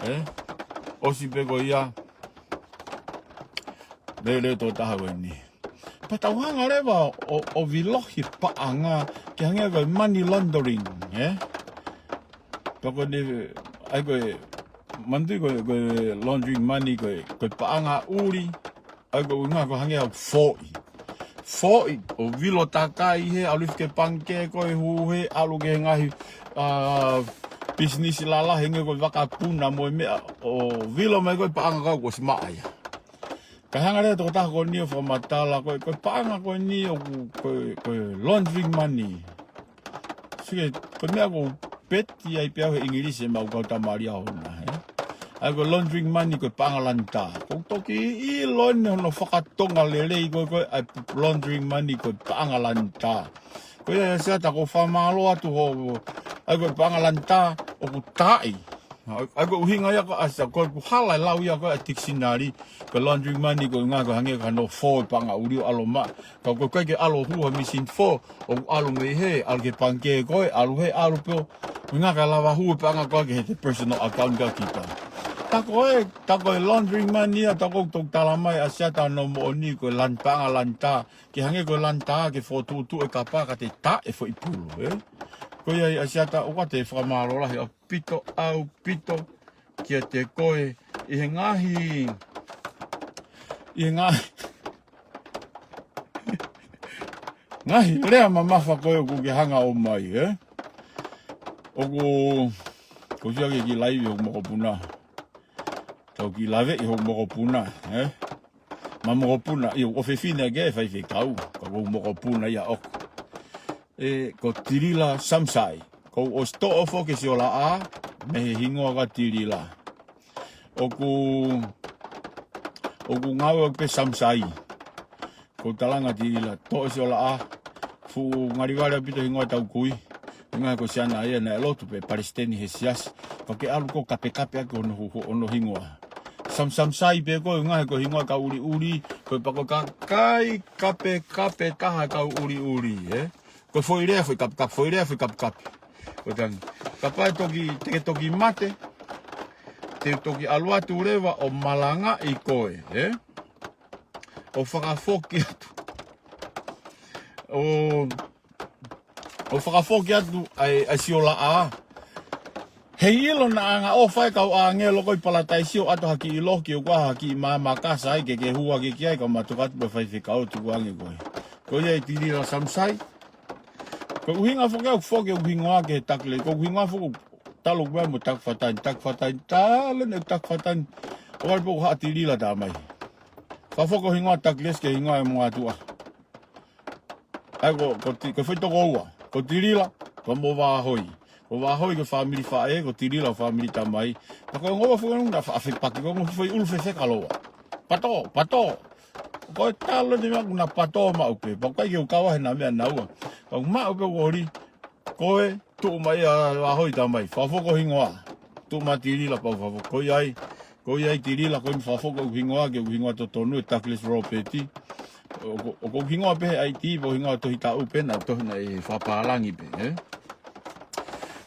Ē? ʻOsi pē ko ia. Lele tō taha ko eni. Pea tau hanga leva ʻo, ʻo vilohi paʻanga ke hangē ko e money laundering, ē? Pea ko eni, ʻai ko e, manatuʻi ko e, ko e laundering money ko e, ko e paʻanga ʻuli, ʻai ko e ʻuhinga ko e hangē ʻoku foʻi. Foʻi, ʻo vilo takai hē, ʻalu hifo ki he pangikē ko ē hū hē, ʻalu ki he ngaahi, ʻa, pisinisi lalahi hangē ko e vakapuna mo e meʻa, ʻo vilo mai ko e paʻanga kau kuo ʻosi maʻa ia. Ka hanga leva tokotaha ko eni ʻo fakamatala, ko e, ko e paʻanga ko eni ʻoku, ko e, ko e laundering money. Sike, ko e meʻa ʻoku peti ai pē au he ʻIngilisi ʻemau kau tamalia hona, ē? ʻAi ko e laundering money ko e paʻanga lanitā. ʻOku toki ʻilo eni hono fakatonga lelei ko e, ko e, ʻai laundering money ko e paʻanga lanitā. Ko ia ʻAsiata ʻoku ou fakamālō atu hoʻo, ʻai ko e paʻanga lanitā, ʻoku taaʻi. ʻAi ko e ʻuhinga ia ko ē ʻAsiata, ko e ʻoku hala e lau ia ko ē ʻa e tikisinali, ko e laundering money ko e ʻuhinga ko e hangē ko hano fō e paʻanga ʻuli ʻo ʻalu maʻa. Ka ko e ʻikai ke ʻalu ʻo hū ha misini fō, ʻoku ʻalu mei hē, ʻalu ki he pangikē ko ē, ʻalu hē, ʻalu pē ʻo, ʻuhinga ka lava hū e paʻanga ko ē ki heʻete personal account kia kita. Tā ko e, tā ko e laundering money ia, tā ko e ʻoku tala mai ʻAsiata hono moʻoni ko e lan-, paʻanga lanitā, ke hangē ko e lanitā, ke fokotuʻutuʻu e kapa ka te taaʻi e foʻi pulu, ē? Ko ia ai ʻAsiata, ʻoku ou fakamālō lahi ʻaupito, ʻaupito, kiate koe, ʻi he ngaahi, ʻi he ngaahi, ngaahi lea mamafa ko ē ʻoku ke hanga ʻo ʻomai, ē? ʻOku, ʻoku ou sio ki he kiʻi laivi hoku mokopuna. Tau kiʻi laveʻi hoku mokopuna, ē? Mo e mokopuna, ʻio, ʻofefine ke faifekau, ka ko e mokopuna ia ʻoku. Ē, ko Tilila Samsai. Kuo u ʻosi toʻo foki e siolaʻā, mei he hingoa ko Tilila. ʻOku, ʻoku ngāue pē Samsai. Kuo u talanga Tilila, toʻo e siolaʻā, fuʻu ngali vale ʻaupito hingoa ʻetau kui. Hingoa ko Siana ia naʻe lotu pē palesiteni he siasi. Ka ke ʻalu ko e kapekape ʻaki hono hu-, hono hingoa. Sam Samsai pē ko e ʻuhinga he ko e hingoa kau ʻuliʻuli, ko e pako kakai kapekape taha kau ʻuliʻuli, ē? Ko e foʻi lea, foʻi kapekape, foʻi lea, foʻi kapekape. Ko e tangi. Kapau ʻe toki, te ke toki mate, te u toki ʻalu atu leva ʻo malangaʻi koe, ē? ʻO fakafoki atu. ʻO, ʻo fakafoki atu ʻa e, ʻa e siolaʻā. Heiʻilo naʻa angaʻofa e kau ʻāngelo ko ē ʻi Palataisi ʻo ʻoatu ha kiʻi loki ʻo kau ha kiʻi maama kasa ai ke ke hū hake ki ai ka matuku atu pē faifekau tukuange koe. Ko ia ʻi Tilila Samusai. Ko e ʻuhinga foki ʻoku foki ʻeku hingoa ki he Takilesi, ko ʻeku hingoa foki talu ʻeku meʻa mo Takufatani, Takufatani, talu ʻeku Takufatani. ʻO wale pē ʻoku haʻa Tilila tā mai. Fakafoki ʻeku hingoa Takilesi ki he hingoa ʻeku motuʻa. ʻA ia ko, ko, ti, ko e foʻi toko ua. Ko Tilila, ko mo Vāhoi. Ko Vāhoi ko e fāmili faʻē, ko Tilila ko e fāmili tamai. Ka ko e ongo ua foki naʻa faʻa fepaki, ko e ongo foʻi ʻulu fefeka lōua. Pato, pato. Ko e talu eni meʻa ʻoku na pato maʻu pē. Pea ʻoku ʻikai ke u kau he naʻa meʻa naua. Ka ʻoku maʻu pē ʻoku ʻoli. Ko e tuʻu mai ʻa Vāhoi tamai. Fakafoki ʻeku hingoa. Tuʻu mai Tilila pea u fakafoki. Ko ia ai. Ko ia ai Tilila, ko ʻeku fakafoki ʻeku hingoa, ke ʻeku hingoa totonu ʻe Takilesi Lopeti. ʻOku, ʻoku ou hingoa pē he ʻaitī, pea u hingoa tohi taʻu pē, naʻe tohi naʻe fakapālangi pē, ē?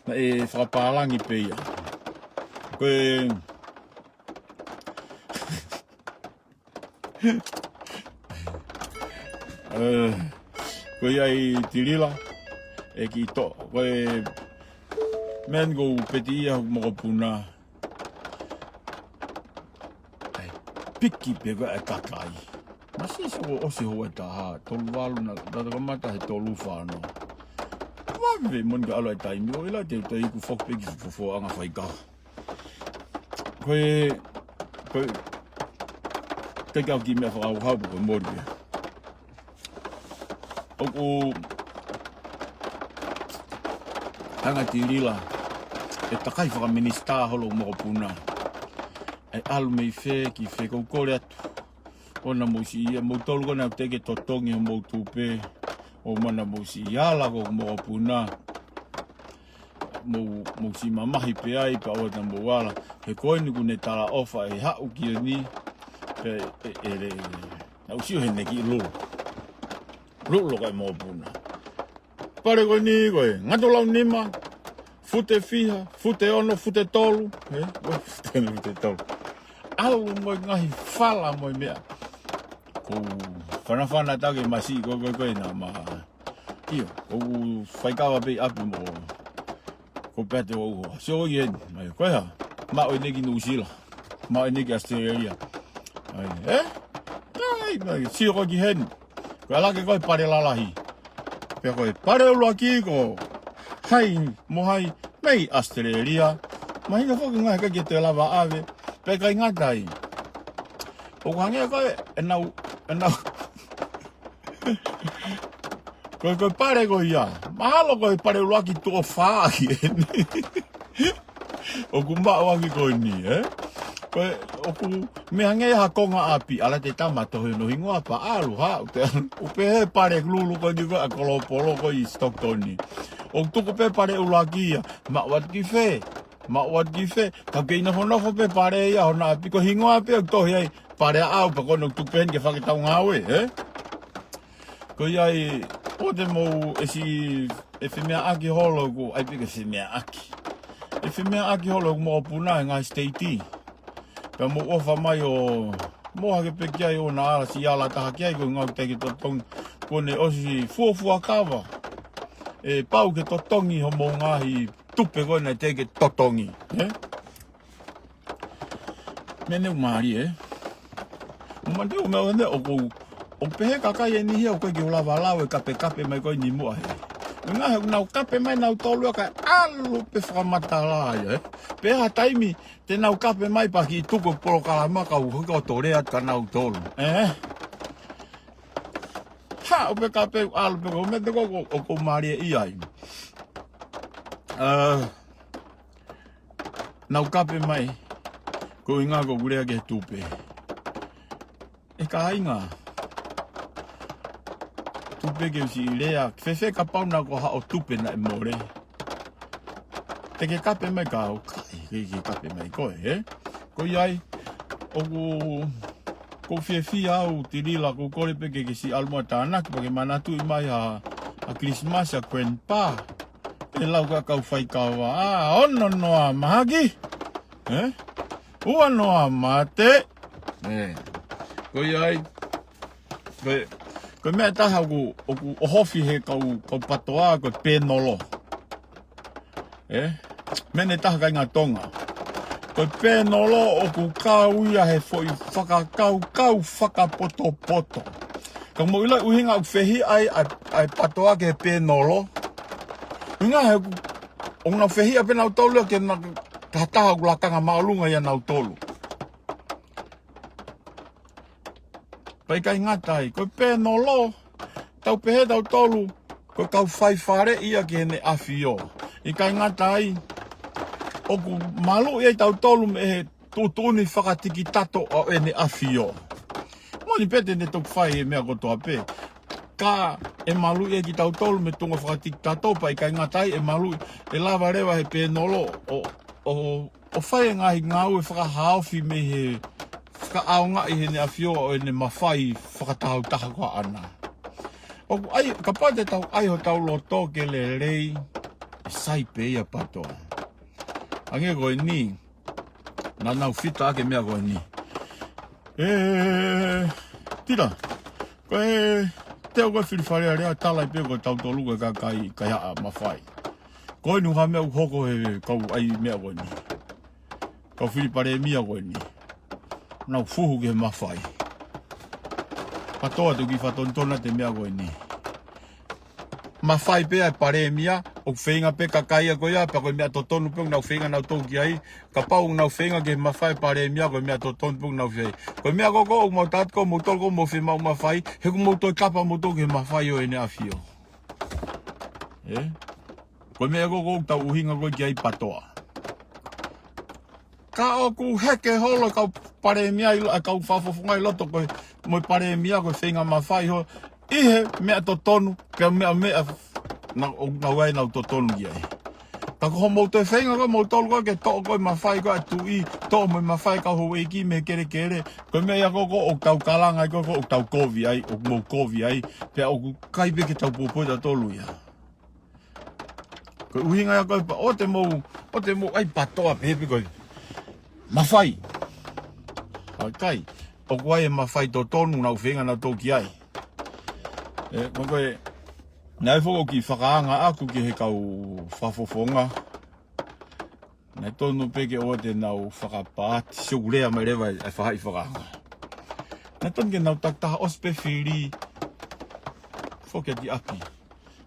Naʻe fakapālangi pē ia. Ko e, ē, ko ia ai Tilila, ʻe ki to, ko e meʻa eni ʻoku ou peti ia hoku mokopuna. ʻAi, piki pē ko e kakai. Masiʻi soko ʻosi houa ʻe taha, tolu valu na, tata kamata he tolu fā noa. Vave moʻoni ke ʻalu ai taimi, ʻo ʻilo te u toe iku foki pē ki fufuaʻanga faikava. Ko e, ko e, teʻeki au kiʻi meʻa fakahauhau ko e moli pē. ʻOku hanga Tilila ʻe takai fakaminisitā holo mokopuna. ʻE ʻalu mei fē ki fē, ʻoku ou kole atu. ʻOua naʻa mou siʻi ia, mou tolu ko ena teʻeki totongi homou tupe. ʻOua naʻa mou siʻi ala ko mokopuna. Mou, mou siʻi mamahi pē ai pea ʻoua naʻa mou ala. He ko eni kuo ne talaʻofa ʻe haʻu ki heni. Pea ʻe, ʻe, ʻe, ʻe, naʻa ku sio heni ki Lulu. Lulu ko e mokopuna. Pale ko eni ko e ngatu lau nima, fute fiha, fute ono, fute tolu, ē? Ko e fute ono, fute tolu. ʻAlu mo e ngaahi fala mo e meʻa. ʻOku ou fanafana taki masiʻi ko e, ko e, ko e naʻa ma. ʻIo, ʻoku ou faikava pē ʻi ʻapi mo. ʻOku ou pehē atu ʻoku ou hoa. Sio ʻi heni, mai, ko e hā? Maʻu eni ki Nuʻusila. Maʻu eni ki ʻAositelēlia. ʻAi, ē? ʻAi, mai, sio ko ē ki heni. Ko e laka ko e pale lalahi. Pea ko e pale ʻuluaki ko hai mo hai mei ʻAositelēlia. Mahino foki ngaahi ʻikai ke toe lava ʻave. Pea ʻikai ngata ai. ʻOku hangē ko e, ʻenau, ʻenau. Ko e, ko e pale ko ia. Mahalo ko e pale ʻuluaki tuʻo fā ki heni. ʻOku maʻu ange ko eni, ē? Ko e, ʻoku meʻa hangē ha konga ʻapi, ʻalu atu e tama tohi hono hingoa pea ʻalu, haʻu, te ʻalu. ʻOku pehē pale Lulu ko eni ko e ʻa Kolopolo ko ē ʻi Stockton. ʻOku tuku pē pale ʻuluaki ia, maʻu atu ki fē, maʻu atu ki fē, ka kei nofonofo pē pale ia, hono ʻapi ko e hingoa pē ʻoku tohi ai, pale ʻaʻau, pea ko ena ʻoku tuku pē heni ke fakatau ngāue, ē? Ko ia ai, ʻoua te mou ʻe siʻi, ʻe femeaʻaki holo ʻoku, ʻai pē ke femeaʻaki. ʻE femeaʻaki holo ʻeku mokopuna he ngaahi siteiti. Pea mou ʻofa mai ʻo, mou hake pē ki ai ʻoua naʻa ala siʻi ala taha ki ai ko e ngāue teʻeki totongi. Kuo ne ʻosi fuofua kava. ʻE pau ke totongi homou ngaahi tupe ko ē naʻe teʻeki totongi. Ē? Meʻa ʻoku mālie, ē? Mo mani o meʻa ʻo ne ʻoku, ʻoku pehē kakai eni hia ʻoku ʻikai ke u lava lau e kapekape mai ko eni muʻa he. Meʻa he ʻoku nau kape mai nautolu ia kae ʻalu pē fakamatala ia, ē? Pea ha taimi te nau kape mai pea kiʻi tuku e polokalama kau hoko atu lea kia nautolu, ē? Haʻu pē kape ʻalu pē ko e meʻa te ko, ko, ko, ko mālie ia ai. Ā, nau kape mai, ko e ʻuhinga ko ʻeku lea ki he tupe. ʻE kāinga, tupe ke u siʻi lea, fēfē kapau naʻa ko haʻo tupe naʻe mole. Te ke kape mai ka au, kae, ke, ke kape mai koe, ē? Ko ia ai, ʻoku, ʻoku ou fiefia au Tilila, ʻoku ou kole pē ke ke siʻi ʻalu mo tānaki, pea ke manatuʻi mai ha, ha Kilisimasi ʻa Grandpa. ʻE lau ka kau faikava, ā, ono noa mahaki. Ē? Ua noa mate. Ē. Ko ia ai. Ko e, ko e meʻa ʻe taha ʻoku, ʻoku ʻohofi he kau, kau PATOA, ko e pēnolo. Ē? Meʻa ʻe taha kāinga Tonga. Ko e pēnolo ʻoku kau ia he foʻi fakakaukau fakapotopoto. Ka mou ʻilo e ʻuhinga ʻoku fehiʻa ai ʻa e, ʻa e PATOA ki he pēnolo. ʻUhinga he ʻoku, ʻoku nau fehiʻa pē nautolu ia ke na, ka taha ʻoku lakanga māʻolunga ia nautolu. Pea ʻikai ngata ai, ko e pēnolo, tau pehē tautolu, ko e kau fai fale ia ki heʻene ʻAfio. ʻIkai ngata ai, ʻoku maluʻi ai tautolu mei he tuʻutuʻuni fakatikitato ʻo ʻene ʻAfio. Moʻoni pē te ne toki fai e meʻa kotoa pē. Ka ʻe maluʻi ai kitautolu mei he tuʻunga fakatikitato pea ʻikai ngata ai, ʻe maluʻi, ʻe lava leva he pēnolo ʻo, ʻo, ʻo fai e ngaahi ngāue fakahaofi mei he fakaʻaongaʻi heʻene ʻAfio ʻo ʻene mafai fakatahutaha ko ē ʻaʻana. ʻOku ʻai, kapau te tau ʻai hotau loto ke lelei, ʻe sai pē ia PATOA. Hangē ko eni, naʻa nau fita ʻaki e meʻa ko eni. Ē, tira, ko e, te u ko e fili Fale Alea, tala ai pē ko tautolu ko e kakai kaihaʻa mafai. Ko eni ha meʻa ʻoku hoko he kau ʻai meʻa ko eni. Kau fili palēmia ko eni. Nau fuhu ki he mafai. PATOA, te u kiʻi fakatonutonu atu e meʻa ko eni. Mafai pē ʻa e palēmia, ʻoku feinga pē kakai ia ko ia, pea ko e meʻa totonu pē ʻoku nau feinga nautolu ki ai, kapau ʻoku nau feinga ki he mafai palēmia, ko e meʻa totonu pē ʻoku nau feinga. Ko e meʻa ko ē ʻoku mau tala atu ko ē, moutolu ko ē mou fiemaʻu mafai, he ʻoku mou toe kapa moutolu ki he mafai ʻo ʻene ʻAfio. Ē? Ko e meʻa ko ē ʻoku tau ʻuhinga ko ē ki ai PATOA. Ka ʻoku heke holo e kau palēmia ʻi lo-, ʻa e kau fakafofonga ʻi loto ko ē mo e palēmia ko e feinga mafai holo ʻi he meʻa totonu, pea meʻa, meʻa naʻa, ʻo, naʻa ʻoku nau ʻai ʻenau totonu ki ai. Ka ko hoʻomou toe feinga ko ē moutolu ko ē ke toʻo ko ē mafai ko ē ʻa e tuʻi, toʻo mo e mafai kau houʻeiki mei he kelekele, ko e meʻa ia ko ē ʻoku tau kalanga ai ko ē, ʻoku tau kovi ai, ʻoku mou kovi ai, pea ʻoku ʻikai pē ke tau poupou tautolu ia. Ko e ʻuhinga ia ko ē pea ʻoua te mou, ʻoua te mou ʻai PATOA pē pē ko e mafai. ʻIkai, ʻoku ʻi ai e mafai totonu naʻa nau feinga nautolu ki ai. Ē, ko e, naʻe foki ʻoku ou kiʻi fakaanga ʻaku ki he kau fakafofonga. Naʻe tonu pē ke ʻoua te nau fakapaati, sio ʻoku lea mai leva e faʻahi fakaanga. Naʻe tonu ke nau takitaha ʻosi pē fili, foki atu ʻi ʻapi.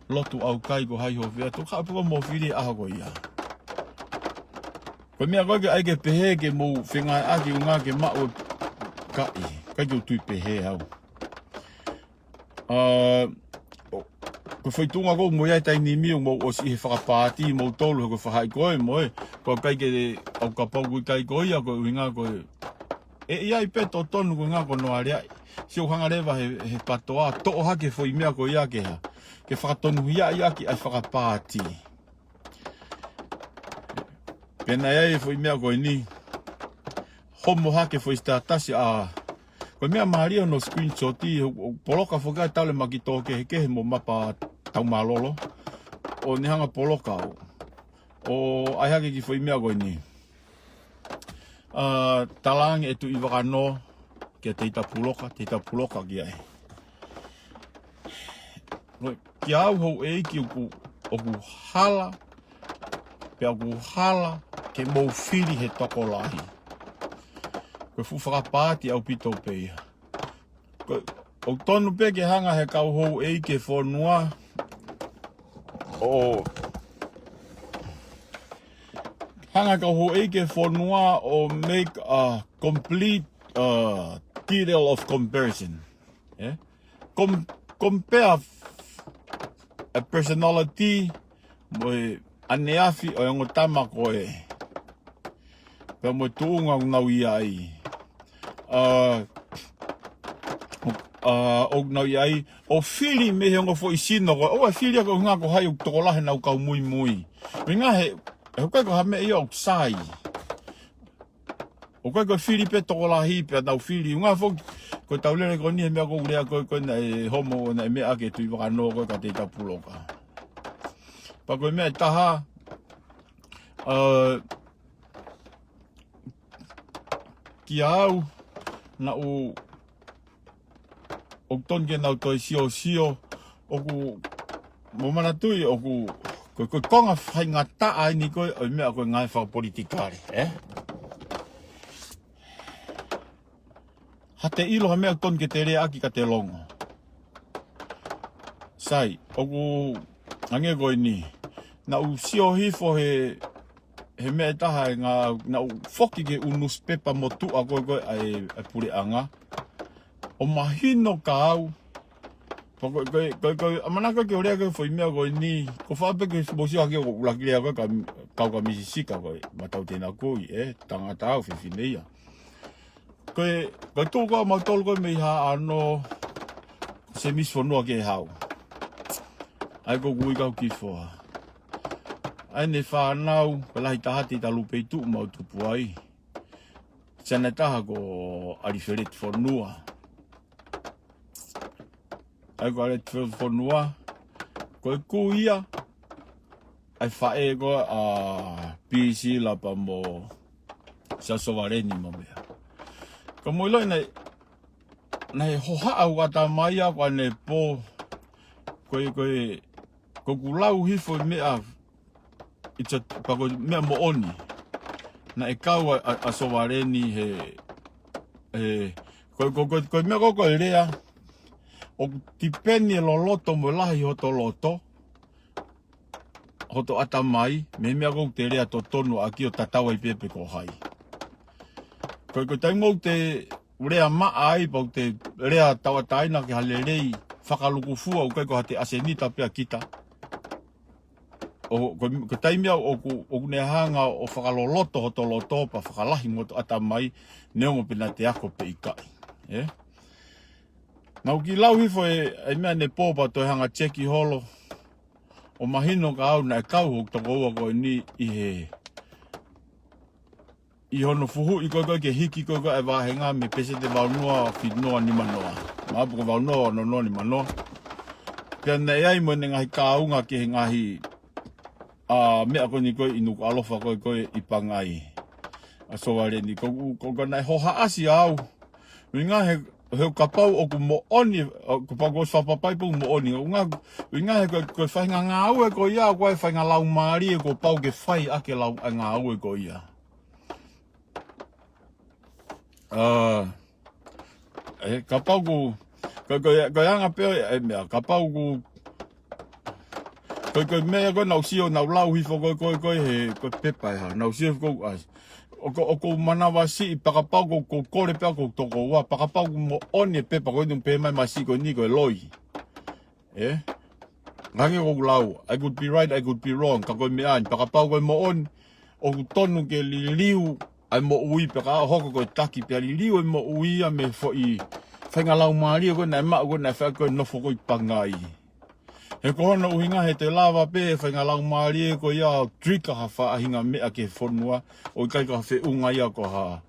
Lotu ʻaukai ko hai ho fea, toki haʻu pē koe mo fili he ʻaho ko ia. Ko e meʻa ko ē ke ʻai ke pehē ke mou fengāueʻaki ʻuhinga ke maʻu e kakai, ʻikai ke u tui pehē au. ʻA, ʻo, ko e foʻi tuʻunga ko ē ʻoku mou ʻi ai he taimi ni ʻoku mou ʻosi ʻi he fakapaati moutolu he ko e faʻahi ko ē mo e, ko e ʻikai ke, ʻoku kapau ʻoku ʻikai ko ia ko e ʻuhinga ko e, ʻe ʻi ai pē totonu ko e ʻuhinga ko hono aleaʻi. Sio ʻoku hanga leva he, he PATOA, toʻo hake foʻi meʻa ko ia ke hā, ke fakatonuhiaʻi ʻaki ʻa e fakapaati. Pea naʻe ʻi ai e foʻi meʻa ko eni. Homo hake foʻi status ʻa. Ko e meʻa mālie hono screenshot ʻi, ʻo, ʻo poloka foki ʻa e tale maki tō kehekehe mo mapa taumālolo. ʻO ne hanga poloka ʻo. ʻO ʻai hake kiʻi foʻi meʻa ko eni. ʻA, talaange ʻe Tuʻivakanō, kia Teita Puloka, Teita Puloka ki ai. Ko e, kia au houʻeiki ʻoku, ʻoku hala, pea ʻoku hala, ke mou fili he tokolahi. Ko e fuʻu fakapaati ʻaupito pē ia. Ko, ʻoku tonu pē ke hanga he kau houʻeiki e fonua, ʻo, hanga he kau houʻeiki e fonua ʻo make a complete, uh, detail of comparison. Ē? Com-, compare a personality mo e ʻaneafi ʻo e ongo tama ko ē. Pea mo e tuʻunga ʻoku nau ʻi ai. ʻA, ʻa, ʻoku nau ʻi ai. ʻO fili mei he ongo foʻi sino ko ē. ʻOua ʻe fili ia ko e ʻuhinga ko hai ʻoku tokolahi ʻenau kau muimui. ʻUhinga he, he ʻoku ʻikai ko ha meʻa ia ʻoku sai. ʻOku ʻikai ko e fili pē tokolahi pea nau fili. ʻUhinga foki, ko e tau lele ko eni he meʻa ko ē ʻoku lea ko ē, ko ē naʻe homo, naʻe meʻa ʻaki ʻe Tuʻivakanō ko ē kia Teita Puloka. Pea ko e meʻa ʻe taha, ʻa, kia au, naʻa ku, ʻoku tonu ke nau toe siosio, ʻoku, mou manatuʻi, ʻoku, ko, ko e konga faingataʻa eni ko ē, ʻo e meʻa ko e ngāue fakapolitikale, ē? Ha te ʻilo ha meʻa ʻoku tonu ke te lea ʻaki ka te longo. Sai, ʻoku hangē ko eni. Naʻa ku sio hifo he, he meʻa ʻe taha ʻe ngā, naʻa ku foki ki he ʻū newspaper motuʻa ko ē ko ē ʻa e, ʻa e puleʻanga. ʻO mahino kia au. Pea ko e, ko e, ko e, ko e, ʻamanaki ke u lea ki he foʻi meʻa ko eni. Ko e faʻa pē ke mou sio hake ʻoku ou ʻuluaki lea ko ē ka, kau ka Misi Sika ko e, ma tau tena kui, ē, tangata au fefine ia. Ko e, ko e tuʻu ko ē ʻa mautolu ko ē mei Haʻano, Semisi Fonua Kehau. ʻA ia ko ʻeku ui kau kiʻi foha. ʻA ʻene fānau, ko e lahi taha te ʻi Talupeitu mau tupu ai. Siana ʻe taha ko ʻAlifeleti Fonua. ʻA ia ko ʻAlifeleti Fonua, ko e kui ia, ʻa e faʻē ko ē ʻa Pisila pea mo Sia Sovaleni mo meʻa. Ka mou ʻiloʻi naʻe, naʻe hohaʻa ʻeku ʻatamai ia ko ʻanepō, ko e, ko e, ko ʻeku lau hifo e meʻa, it's a, pea ko e meʻa moʻoni. Naʻe kau ʻa, ʻa, ʻa Sovaleni he, he, ko, ko, ko, ko e meʻa ko ē ko e lea, ʻoku tipeni e loloto mo e lahi hoto loto, hoto ʻatamai, mei he meʻa ko ē ʻoku te lea totonu ʻaki ʻo tatau ai pē pe ko hai. Ko, ko e taimi ʻoku te lea maʻa ai, pea ʻoku te lea tauʻatāina ki ha lelei fakalukufua, ʻoku ʻikai ko ha te ʻasenita pē ʻa kita. ʻO, ko, ko e taimi ia ʻoku, ʻoku ne hanga ʻo fakaloloto hoto loto, pea fakalahi mo hoto ʻatamai, neongo pe naʻa te ako pe ʻikai. Ē? Naʻa ku kiʻi lau hifo e, e meʻa ʻanepō pea toe hanga cheki holo. ʻO mahino kia au naʻe kau hoku tokoua ko eni ʻi he, ʻi hono fuhuʻi ko ē ko ē ke hiki ko ē ko ē e vāhenga mei he pēseti valu noa, fitu noa, nima noa. Mapu ko e valu noa, ono noa, nima noa. Pea naʻe ʻi ai mo ʻene ngaahi kaunga ki he ngaahi, ʻa, meʻa ko eni ko ē ʻi Nukuʻalofa ko ē ko ē ʻi Pangai. ʻA Sovaleni, ko, ko, ko naʻe hohaʻasi au. ʻUhinga he, he kapau ʻoku moʻoni, ʻo, kapau kuo ʻosi fakapapai pe ʻoku moʻoni. ʻUhinga, ʻuhinga he ko, ko e faʻahinga ngāue ko ia, ko e faʻahinga laumālie kuo pau ke fai ʻaki e lau, e ngāue ko ia. ʻA, ē, kapau ʻoku, ko, ko, ko e anga pē ʻo e, e meʻa, kapau ʻoku, ko, ko e meʻa ko ē naʻa ku sio, naʻa ku lau hifo ko ē, ko ē, ko ē he, ko e pepa ʻe hā, naʻa ku sio ko ē ʻoku ʻasi. ʻOku, ʻoku ou manavasiʻi pea kapau ʻoku, ʻoku ou kole pē ʻa hoku tokoua, pea kapau ʻoku moʻoni e pepa ko eni ʻoku pehē mai masiʻi ko eni ko e loi. Ē? Hangē ko ʻeku lau, I could be right, I could be wrong, ka ko e meʻa eni, pea kapau ko e moʻoni, ʻoku tonu ke liliu ʻa e moʻui pea ka hoko ko e taki pea liliu e moʻui ia mei he foʻi faʻahinga laumālie ko ē naʻe maʻu ko ē naʻe fai ko ē nofo ko ē ʻi Pangai. He ko hono ʻuhinga he te lava pē he faʻahinga laumālie ko ia ʻo trigger ha faʻahinga meʻa ki he fonua, ʻo ʻikai ko ha feʻunga ia ko ha.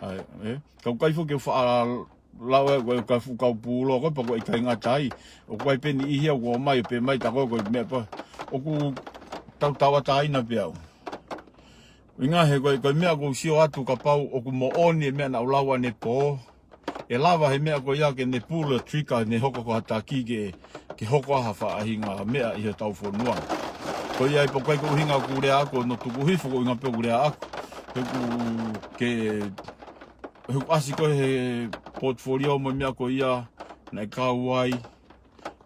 ʻAi, ē? Ka ʻoku ʻikai foki ke u faʻa lau ē, ko e ka fu-, kau pūlō ko ē, pea ko e ʻikai ngata ai. ʻOku ʻi ai pē niʻihi ia ʻoku ō mai, pehē mai tā ko ē ko e meʻa pē. ʻOku tau tauʻatāina pē au. ʻUhinga he ko e, ko e meʻa ʻoku ou sio atu kapau ʻoku moʻoni e meʻa naʻa ku lau ʻanepō. ʻE lava he meʻa ko ia ke ne pull e trigger, ne hoko ko ha taki ke, ke hoko ha faʻahinga meʻa ʻi hotau fonua. Ko ia ai pē ʻoku ʻikai ko e ʻuhinga ʻoku ou lea ʻaku, ʻoku ou tuku hifo ko e ʻuhinga pē ʻoku ou lea ʻaku. He ʻoku ke He ʻoku ʻasi ko ē he portfolio mo e meʻa ko ia, naʻe kau ai,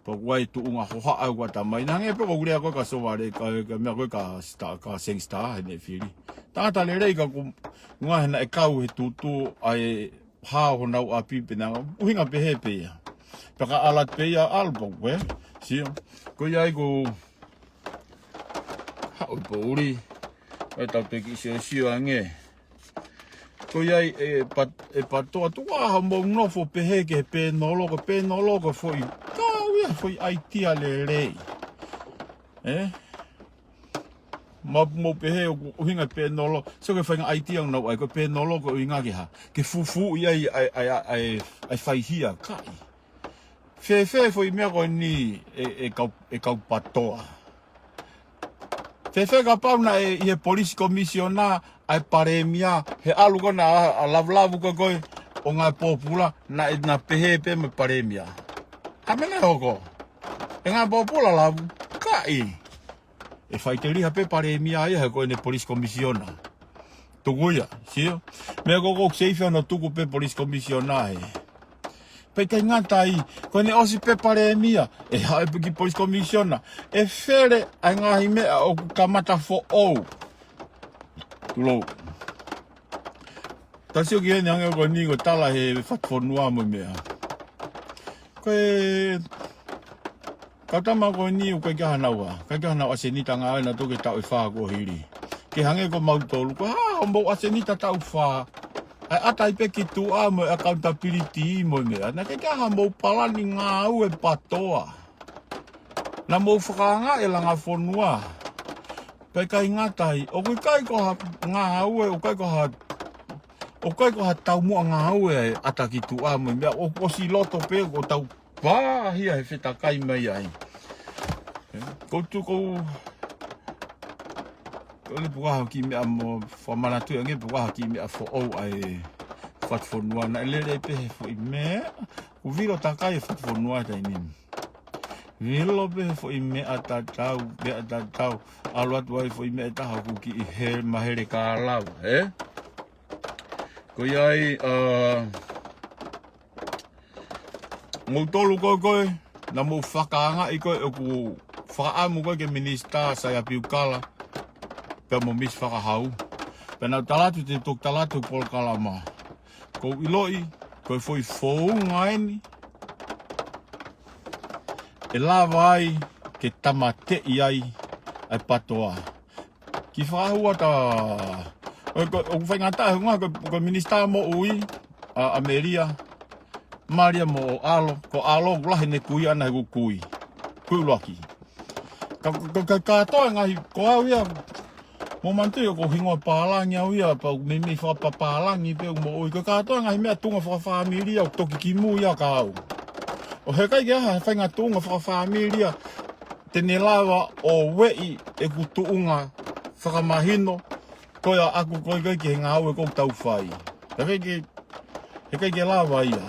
pea ʻoku ʻi ai e tuʻunga hohaʻa ʻoku ʻatamai. Naʻe hangē pē ko ʻeku lea ko ē kia Sovale, ka, ka meʻa ko ē kia Star, kia Seng Star, heʻene fili. Tangata lelei ka ʻoku ngaohi naʻe kau he tutu ʻa e hao honau ʻapi pē naʻa, ʻuhinga pehē pē ia. Pea ka ʻalu atu pē ia ʻalu pē ʻoku ē. Sio, ko ia ai ko haʻu pōʻuli, ʻe tau pē kiʻi siosio ange. Ko ia ai e pat-, e patoa tuku ā haʻamou nofo pehē ki he pēnoloko, pēnoloko foʻi, kau ia foʻi ʻaitia lelei. Ē? Mou, mou pehē ʻoku ʻuhinga pēnoloko, sio ki he faʻahinga ʻaitia ʻoku nau ʻai, ko e pēnoloko ʻuhinga ki he hā, ke fufū ia ʻi ai, ʻai, ʻai, ʻai, ʻai faihia kai. Fēfē foʻi meʻa ko eni ʻe, ʻe kau, ʻe kau patoa. Fēfē kapau naʻe ʻi he police commissioner, ʻa e palēmia, he ʻalu ko ena ʻa, ʻa Lavulavu ko ē ko ē, ʻo ngāue pōpula, naʻe, naʻe pehē pē mo e palēmia. Ka mene hoko. ʻE ngāue pōpula Lavu, kaʻi. ʻE faʻiteliha pē palēmia ia he ko ʻene police commissioner. Tuku ia, sio? Meʻa ko ē ʻoku seifi hono tuku pē police commissioner he. Pea ʻikai ngata ai, ko ʻene ʻosi pē palēmia, ʻe haʻu pē ki police commissioner, ʻe fele ʻa e ngaahi meʻa ʻoku kamata foʻou. Tulou. Tau sio ki heni hangē ko eni ko e tala he fatufonua mo e meʻa. Ko e kau tama ko eni ʻoku ʻikai ke ʻi ai hanau ʻa, ʻikai ke ʻi ai hanau ʻasenita ngāue naʻa nau toki taʻu ʻe fā kuo hili. Ke hangē ko mautolu, ko e hā hoʻomou ʻasenita taʻu fā? ʻA e ʻata ai pē ki tuʻa mo e accountability mo e meʻa. Naʻe ʻikai ke ʻi ai haʻamou palani ngāue PATOA. Naʻa mou fakaangaʻi e langa fonua. Pea ʻikai ngata ai, ʻoku ʻikai ko ha ngāue, ʻoku ʻikai ko ha, ʻoku ʻikai ko ha taumuʻa ngāue ʻa e ʻata ki tuʻa mo e meʻa, ʻoku ʻosi loto pē ʻoku tau pāhia he fetakai mai ai. Ko tu ko, ko le pukaha ki meʻa mo fakamanatu ange pukaha ki meʻa foʻou ʻa e fatufonua naʻe lele pē he foʻi meʻa, ʻoku vilo takai e fatufonua taimi ni. Vilo pē he foʻi meʻa tatau, meʻa tatau, ʻalu atu ai foʻi meʻa ʻe taha ʻoku kiʻi he mahele ka lava, ē? Ko ia ai, ʻa, moutolu ko ē ko ē, naʻa mou fakaangaʻi ko ē ʻoku fakaʻamu ko ē ke minisitā Saia Piukala, pea mo Misi Fakahau. Pea naʻa ku tala atu te u toki tala atu polokalama. ʻOku ou ʻiloʻi, ko e foʻi founga eni, ʻe lava ai ke tāmateʻi ai ʻa e PATOA. Ki fakahua ta, ʻo, ko, ʻoku faingataʻa he ngā, ko, ko e minisitā moʻui, ʻa, ʻa Melia, Malia mo ʻAlo, ko ʻAlo ʻoku lahi ʻene kui ʻana he ʻoku kui. Kui ʻuluaki. Ka, ka, ka, kātoa ngaahi, ko au ia, mo manatu ʻoku ou hingoa pālangi au ia, pea u meimei fakapapālangi pē ʻoku moʻui. Ko e kātoa ngaahi meʻa tuʻunga fakafāmili ʻoku toki kimui ia ka au. ʻO heʻikai ke ʻi ai ha faʻahinga tuʻunga fakafāmili ia, te ne lava ʻo ueʻi ʻeku tuʻunga fakamahino, ko ia ʻaku ko ē ki he ngāue ʻoku tau fai. Heʻikai ke, heʻikai ke lava ia,